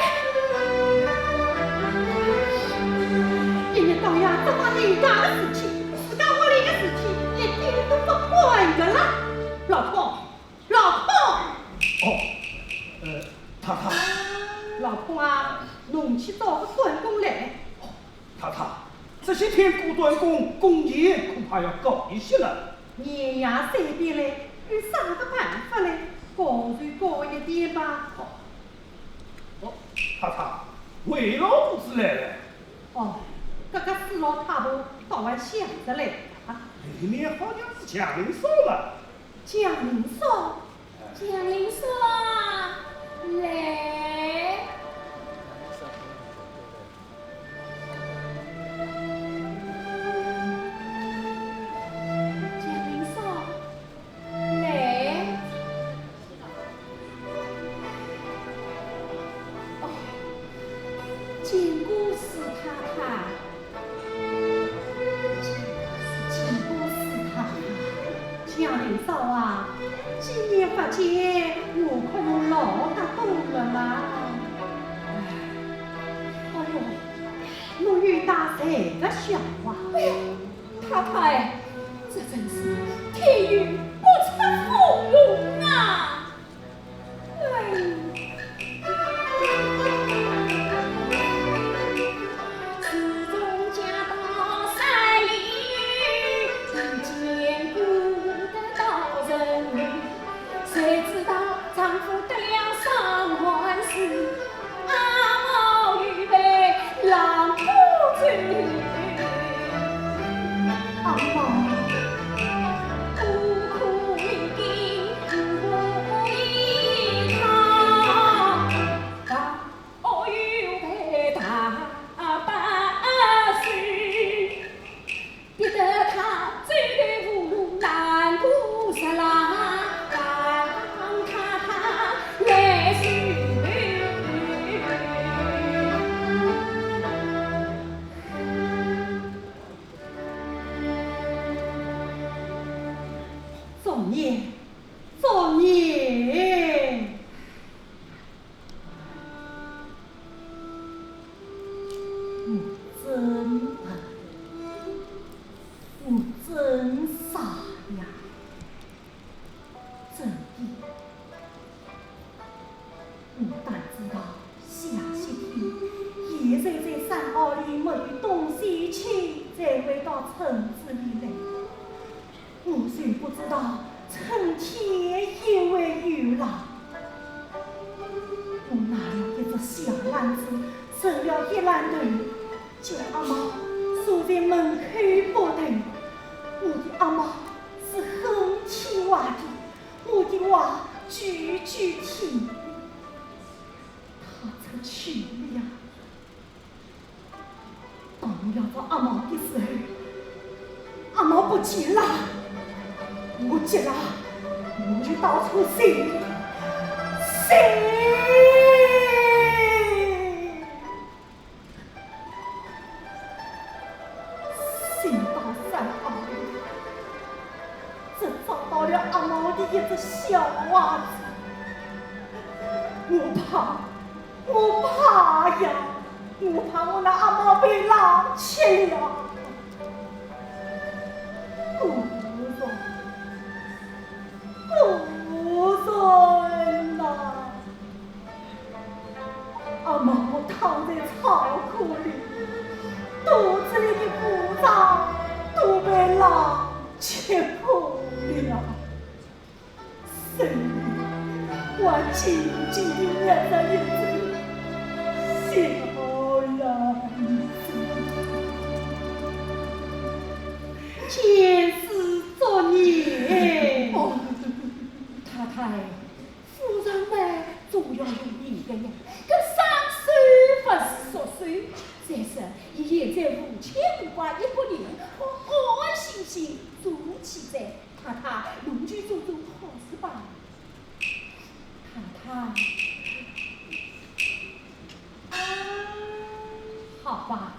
一日到夜只管人家的事体，自家屋里的事体一点都不管的啦。老孔， 老孔！哦，呃，太太。老孔啊，侬去找个段公来。哦，太太，这些天顾段公工钱恐怕要高一些了。年岁虽大了，有啥个办法嘞？高就高一点吧。哦，哦，太太，魏老头子来了。哦，搿个死老太婆倒还想得来啊。里面好像是强林嫂嘛。 强林嫂，强林嫂啊，来。强林嫂，来。哦，见过四太太。 见过四太太。强林嫂啊，几年不见，我看侬老得多了啦。哎，哎哟，侬又打谁个笑话？哎哟，太太，这真是天有不测风云啊！ 阿毛，作孽，作孽！我真笨，我真傻呀，真的。 我当知道下雪天，现在在山坳里没有东西吃，才会到村子里来。我就不知道春天也会有了。我拿了一只小篮子，盛了一篮头， 叫阿毛坐在门口不动。我的阿毛是很听话的，我的话句句听。他出去了呀。当我要找阿毛的时候，阿毛不见了。我急了，我就到处寻，寻。 寻到山坳里，只找到了阿毛的一只小鞋子。我怕，我怕呀，我怕我拿阿毛被狼吃了。我说，我紧紧地捏着眼睛，想呀想。前世作孽。哦，太太，夫人嘛，总要有命的呀，搿双手勿是俗手。再说，伊现在无牵无挂一个人，好好安安心心住起哉。太太，侬去做做好事吧。 太太。好吧，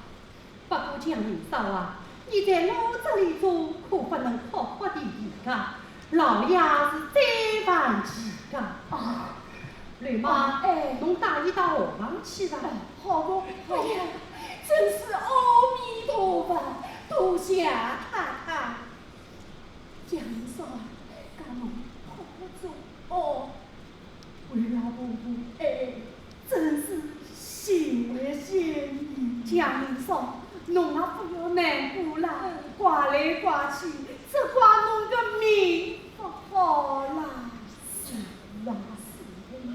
不过祥林嫂啊，你在我这里住，可不能哭哭啼啼的，老爷是最烦气的。啊，柳妈，啊，哎。侬带伊到后房去吧。哎，好的，好的。哎呀，真是阿弥陀佛，多谢太太。 祥林嫂，搿侬好好做哦。为了婆婆，哎，真是谢谢你。祥林嫂，侬也不要难过啦，怪来怪去，只怪侬个命不好啦。是啊，是啊。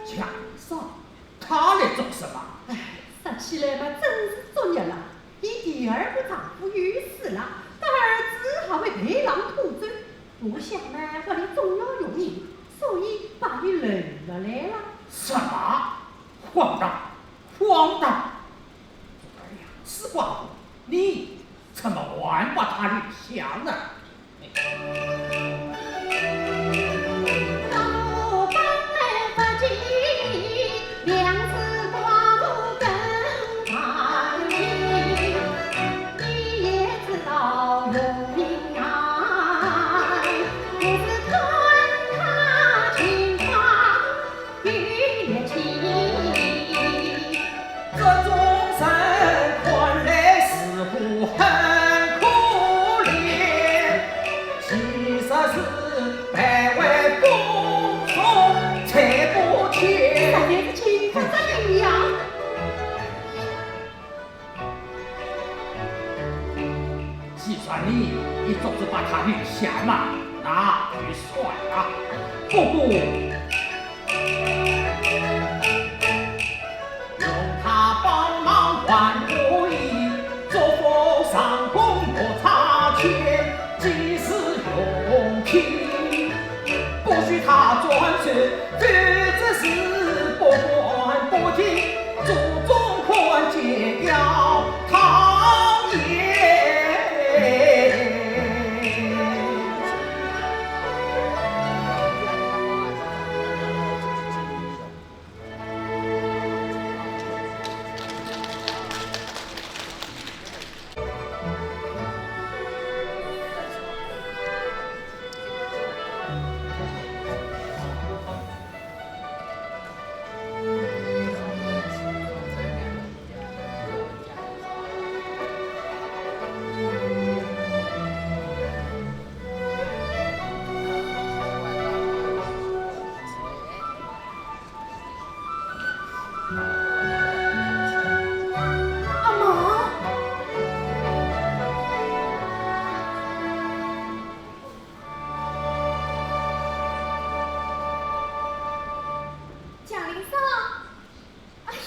祥嫂，她来做什么？哎，说起来嘛，真是作孽了。伊第二个丈夫有死了，搿儿子还会陪郎偷走。我想嘛，屋里总要有人，所以把伊留下来了。什么？荒唐，荒唐！做了两世寡妇，你怎么还把她留下呢？ 这种人看来似乎很可怜，其实是百万富翁才不缺。啥人请勿着你呀？既然你已做主把她留下嘛，那就算了。不过， 用她帮忙还可以，祝福上宫莫差钱，及时用钱，不许她转手，否则是不管不听，祖宗看见要讨厌。 阿毛。祥林嫂，哎呀，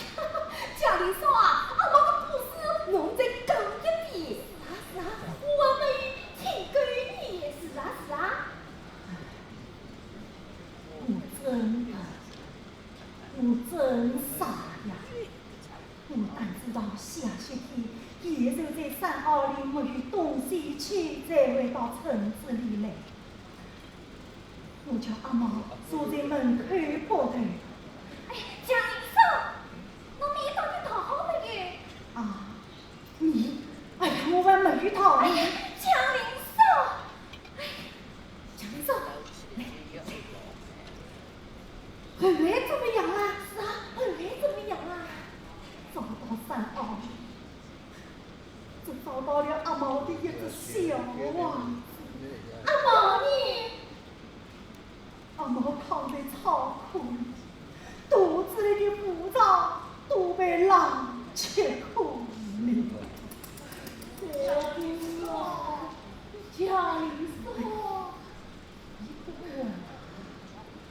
祥林嫂啊，阿毛个故事侬再讲一遍。是啊，是啊，我还没有听够呢。是啊，是啊。 我真的，我真傻呀！我哪知道下雪天，伊就在山坳里没有东西吃，才回到村子里来。我叫阿毛坐在门口发呆。哎，祥林嫂，侬面到底讨好没有？啊， 你，哎呀，我还没有讨呢。哎呀，祥林嫂，哎，祥林嫂，来，来，后来怎么样啦？是啊，后来怎么样啦？找到山坳，只找到了阿毛的一只小房子。阿毛呢？ 阿毛躺在草坑里，肚子里的葡萄都被狼吃苦了。我听说，家里说，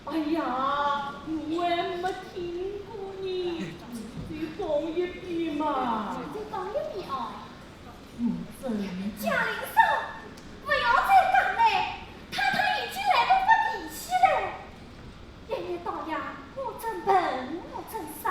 哎呀，我还没听过呢，你再讲一遍嘛。再讲一遍哦。嗯，真的。家里说，不要再讲了，太太已经来得发脾气了。一日到夜，我真笨，我真傻。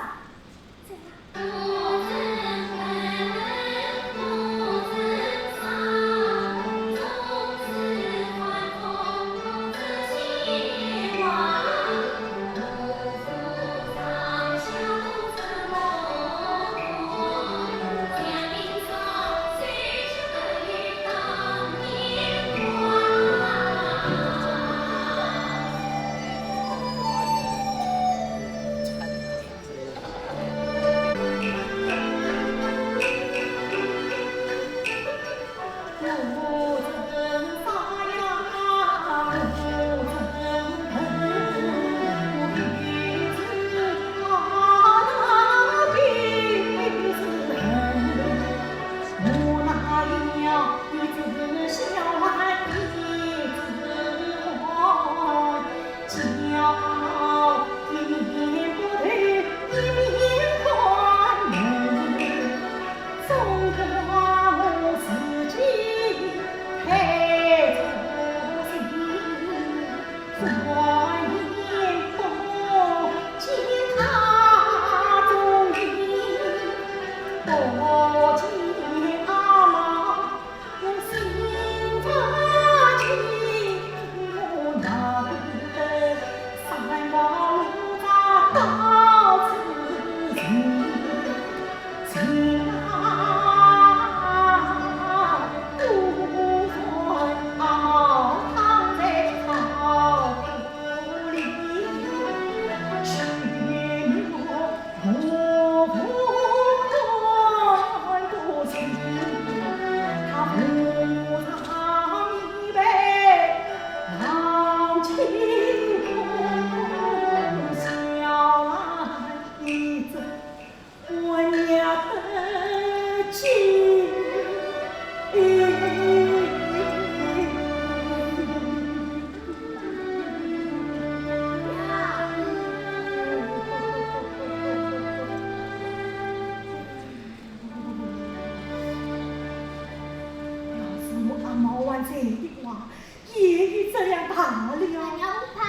要是我阿毛还在的话，也有这样大了。哎呀，我怕。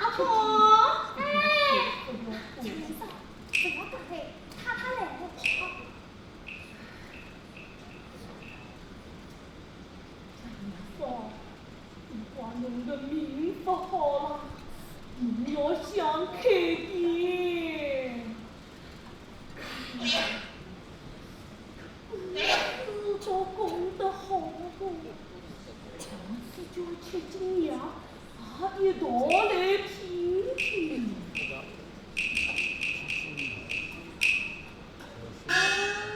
阿婆。哎，不要，不要。不要打了，太太来了。阿婆，你把侬的命不好了，你要想开点。 你做功德好不？下次叫七斤娘也一道来听听。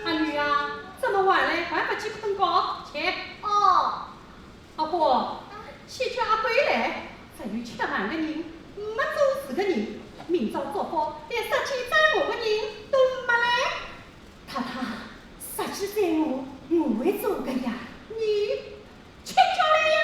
阿女啊，这么晚了，还不去困觉？去。哦。 阿婆，先叫阿贵来，只有吃饭的人，没做事的人，明朝祝福连杀鸡宰鹅的人都没来。太太，杀鸡宰鹅，我会做的呀。你吃叫来呀！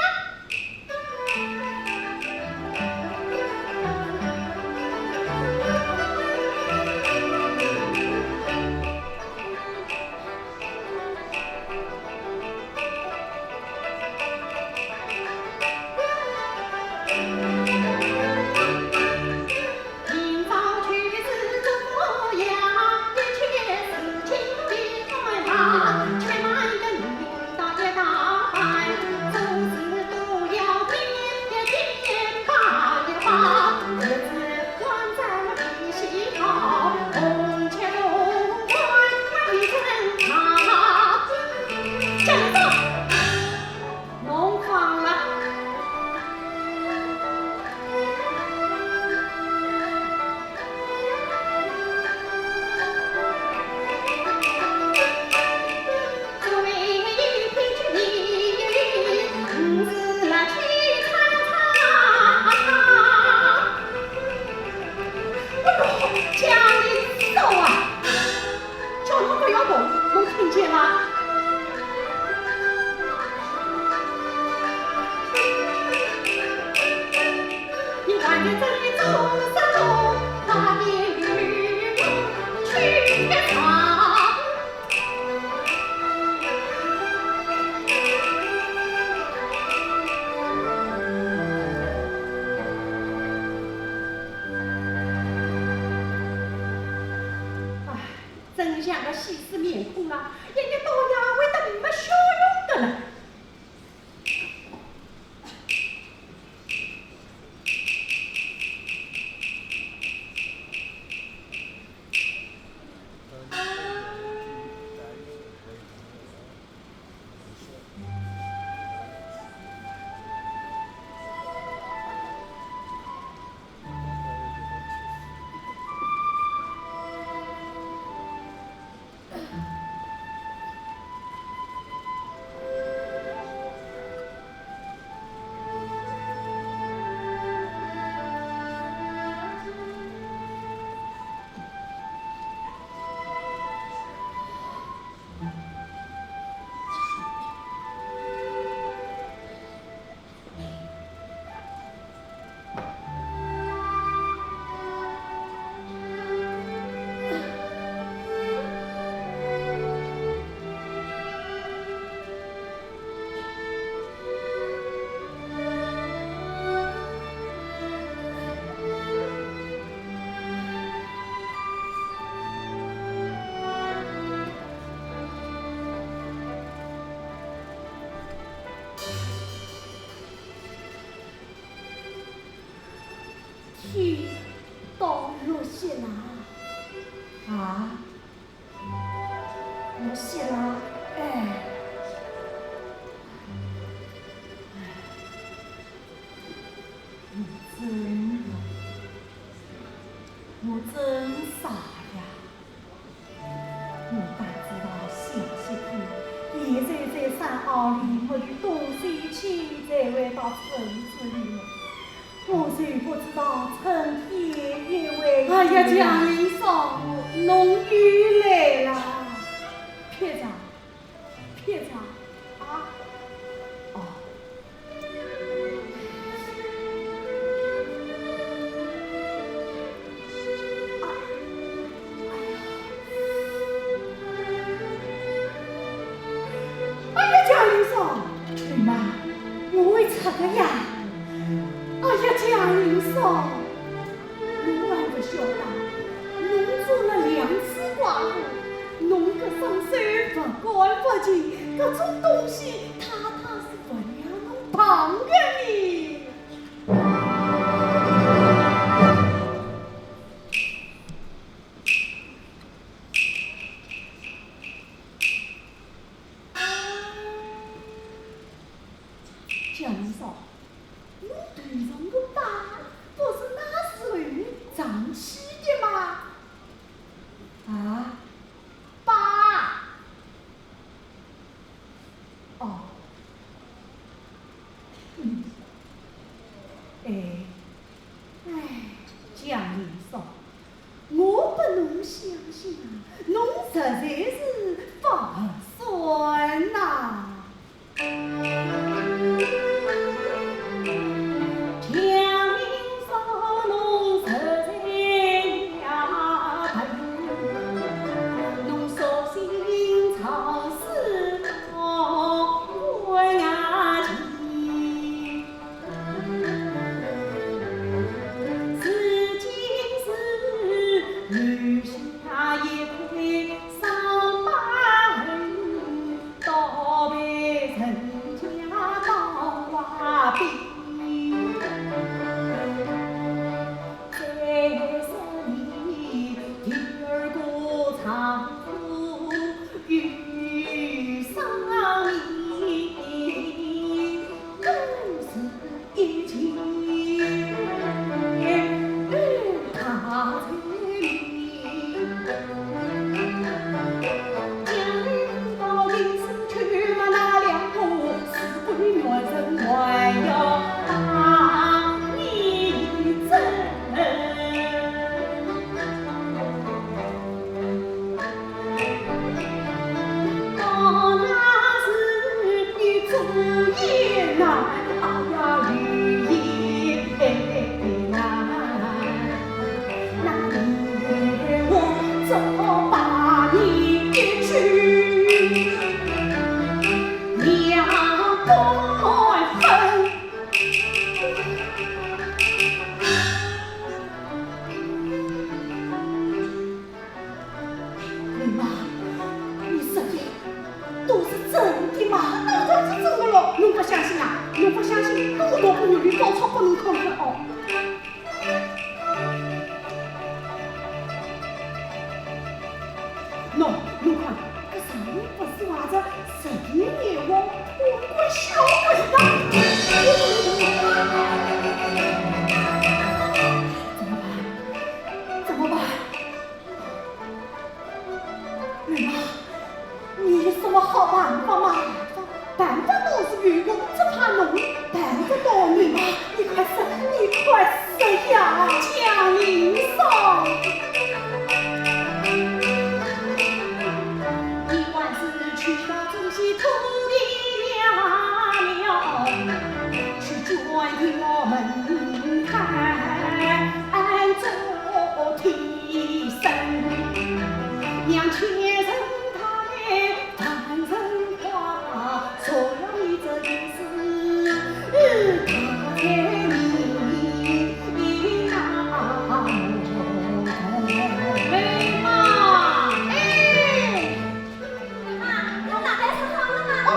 侬听见吗？你看见这里走了三步，他的雨去天上。唉，真像个死尸面孔啊，一日到夜会得没笑容的了。 天倒落雪啦！啊，落雪啦！哎，哎，我真，我真傻呀！ 我当知道下雪天，现在在山坳里没有东西吃，才会到村子里来。我就不知道春天也会……哎呀，祥林嫂，侬又来了。别着，别着，啊，哦。 哎呀，祥林嫂，对吗？我会出的呀。哎呀，祥林嫂，侬还不晓得，侬做了两次寡妇，侬搿双手不干不净，搿种东西太太是不让侬碰的呢。 祥林嫂，侬头上个疤不是那时候长起的吗？啊？疤？ 哦。嗯。哎，哎，祥林嫂，我不能相信啊，侬实在是不算呐。相信啊，侬勿相信，我倒拨侬搞出拨侬看看哦。喏，侬看，搿上面勿是画着十一闰王，我怪小鬼的。怎么办？怎么办？ 妹妈，你有什么好办法吗？办法倒是有个，只怕侬办不到。妹妈，你快说，你快说呀！江林嫂，你还是去到这些土地了，去捐给我们看。 哎，妈，侬大概是好了吗？哦，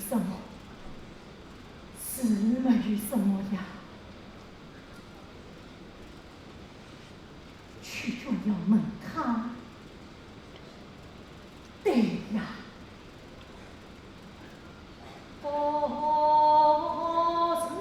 什么？是没有什么呀。去叫要门槛。对呀。哦，是。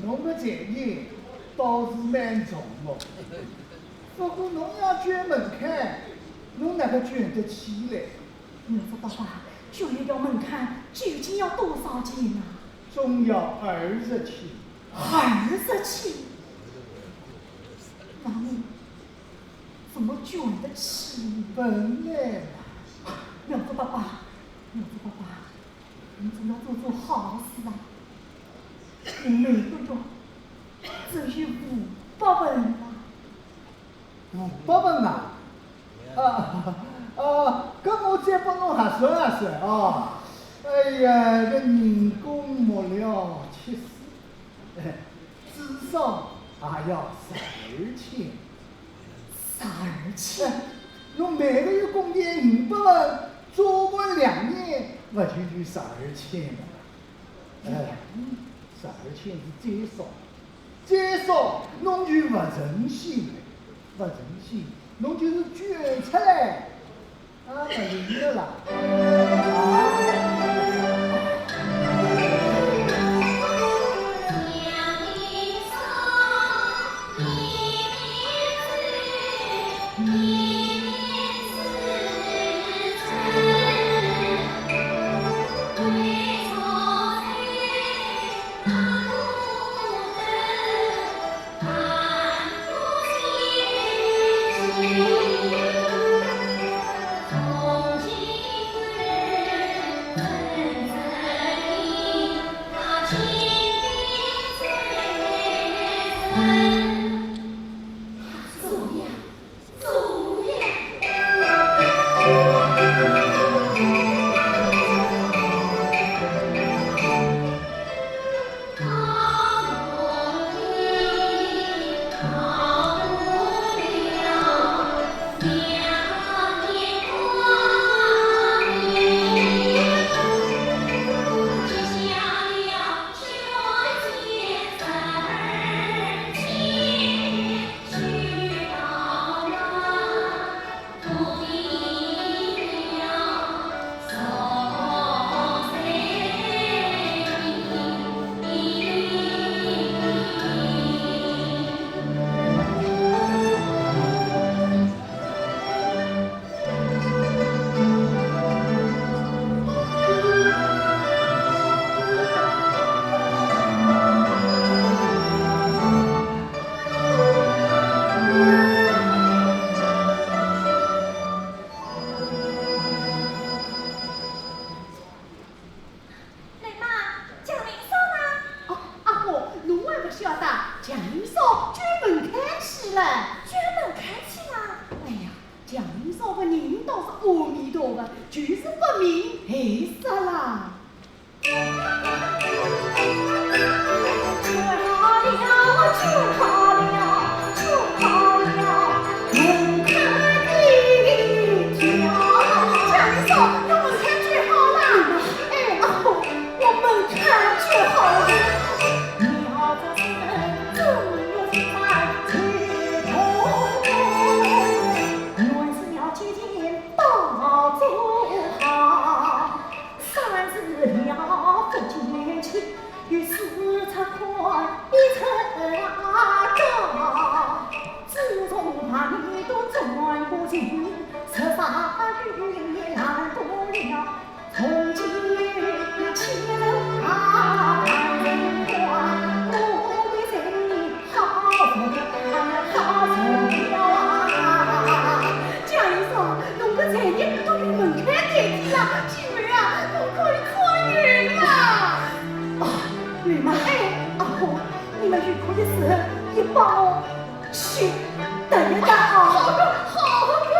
侬个才艺倒是蛮重哦，不过侬要捐门槛，侬哪个捐得起嘞？我说爸爸，捐一条门槛究竟要多少钱啊？总要二十千。二十千？那我怎么捐得起？本来嘛。我说爸爸，我说爸爸， 你总要做做好事啊！我每个月只有五百文啊。五百文啊？啊，啊，搿我再帮侬核算核算啊。哎呀，搿人工没了七十，哎， 至少也要十二千。十二千？哎，侬每个月工钿五百文，做官两年，勿就有十二千了？哎，十二千是最少，最少侬就勿诚心了，勿诚心，侬就是捐出来。 啊，勿灵了啦。啊。杨少的人倒是阿弥陀佛，就是不明白啥啦。 江云嫂，侬个才艺都比门槛低低啦，姐妹啊，侬可以穿越啦。哦，对嘛，哎，阿婆，你们有空的时候也帮我去搭一搭啊。好的，好的。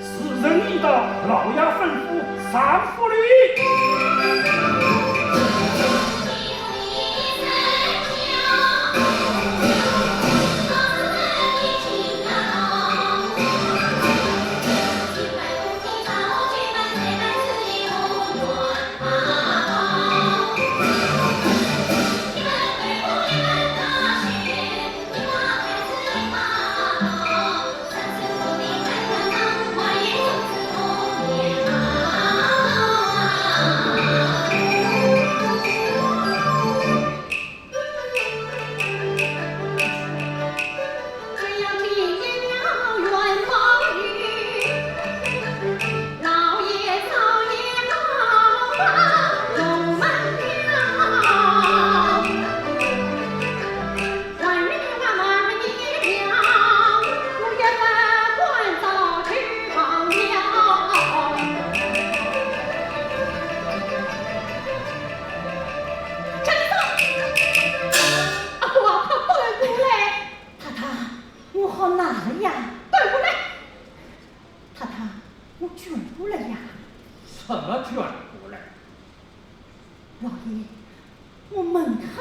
事成已到，老爷吩咐上福礼。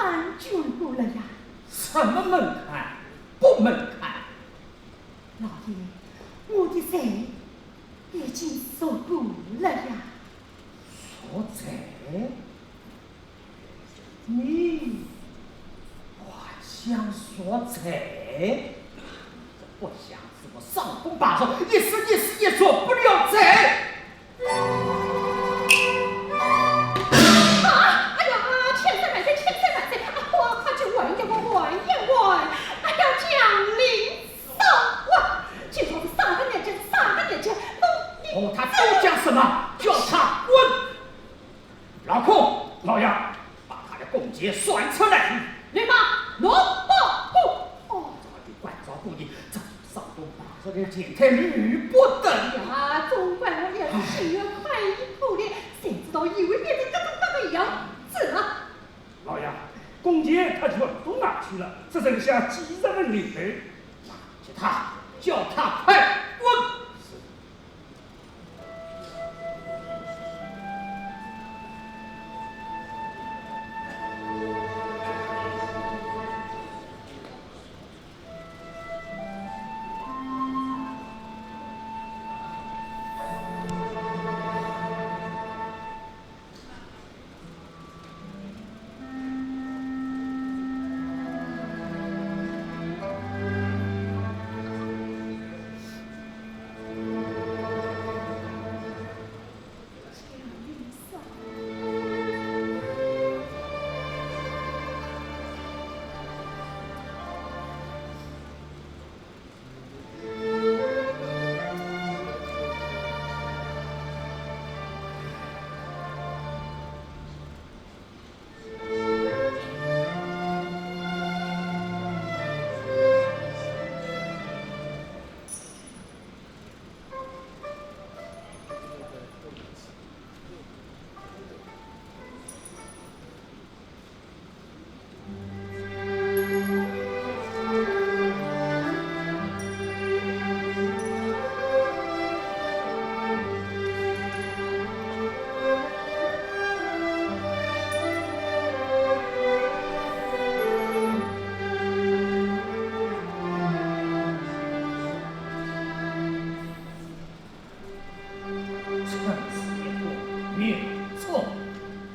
案卷过了呀。什么门槛？不门槛。老爷，我的罪已经赎过了呀。赎罪？你还想赎罪？不想死，我上宫拜寿，一死一死也赎不了罪。 啊！哎呀，千岁万岁，千岁万岁！啊，快快去问一问，问一问！哎呀，祥林嫂啊，今朝是啥个日脚，啥个日脚？我……哦，他多讲什么？叫他滚！老孔，老杨，把他的工钱算出来。来吧，侬报告。哦，这个官照顾你，这 上宫拜寿的钱财遇不得。呀，总管我也是心愿快意破裂，谁知道以为变成这种这个样子了。老爷，工钱他全都拿去了，只剩下几十文零头。拿给他，叫他快滚。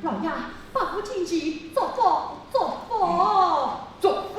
老爷，百福金钱，祝福，祝福。祝福。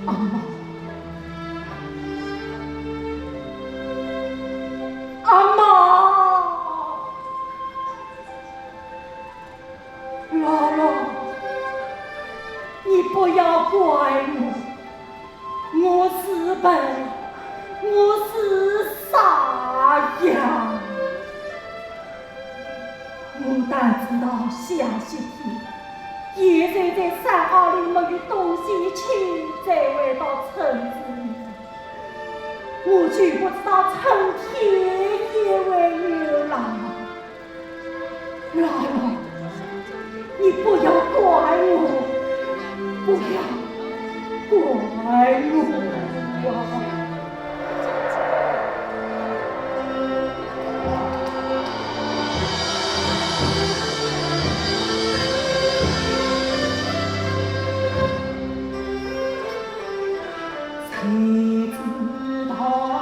阿妈，阿妈，老老，你不要怪我。 我是笨，我是傻呀。我哪知道下雪天，现在在山坳里没有东西吃，再回到村子里，我就不知道春天也会有了。 老老，你不要怪我，不要怪我啊！谁知道啊，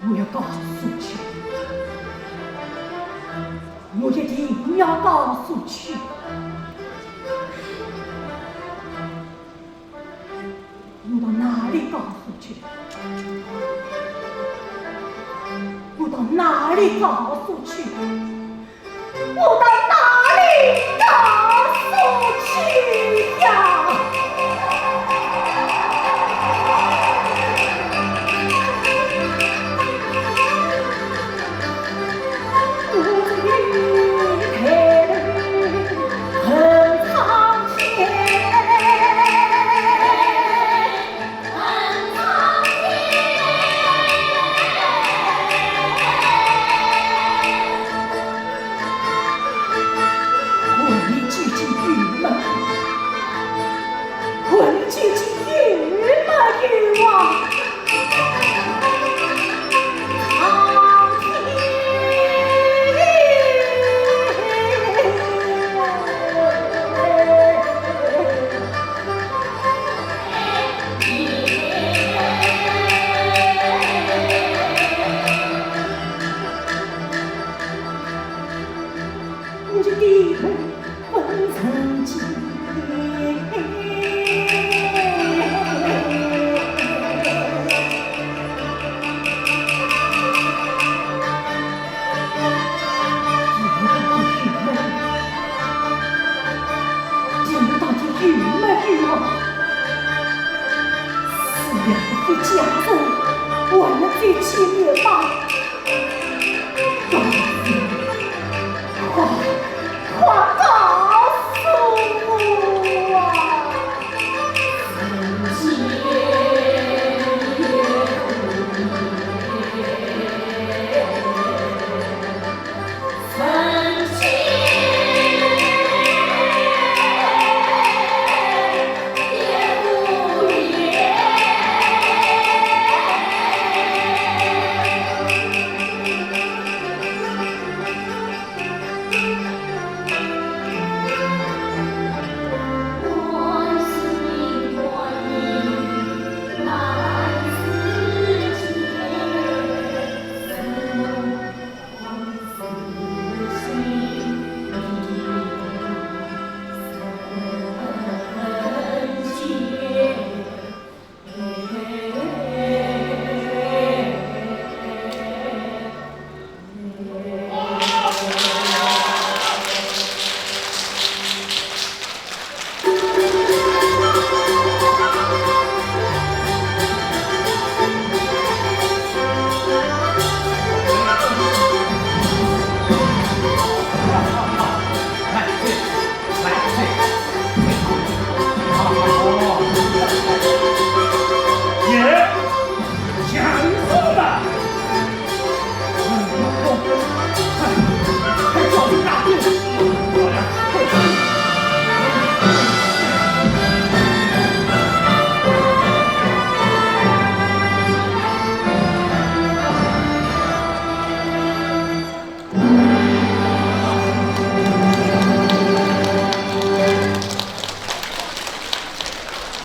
我要告诉去，我一定要告诉去。我到哪里告诉去？我到哪里告诉去？ 我到哪里告诉去呀？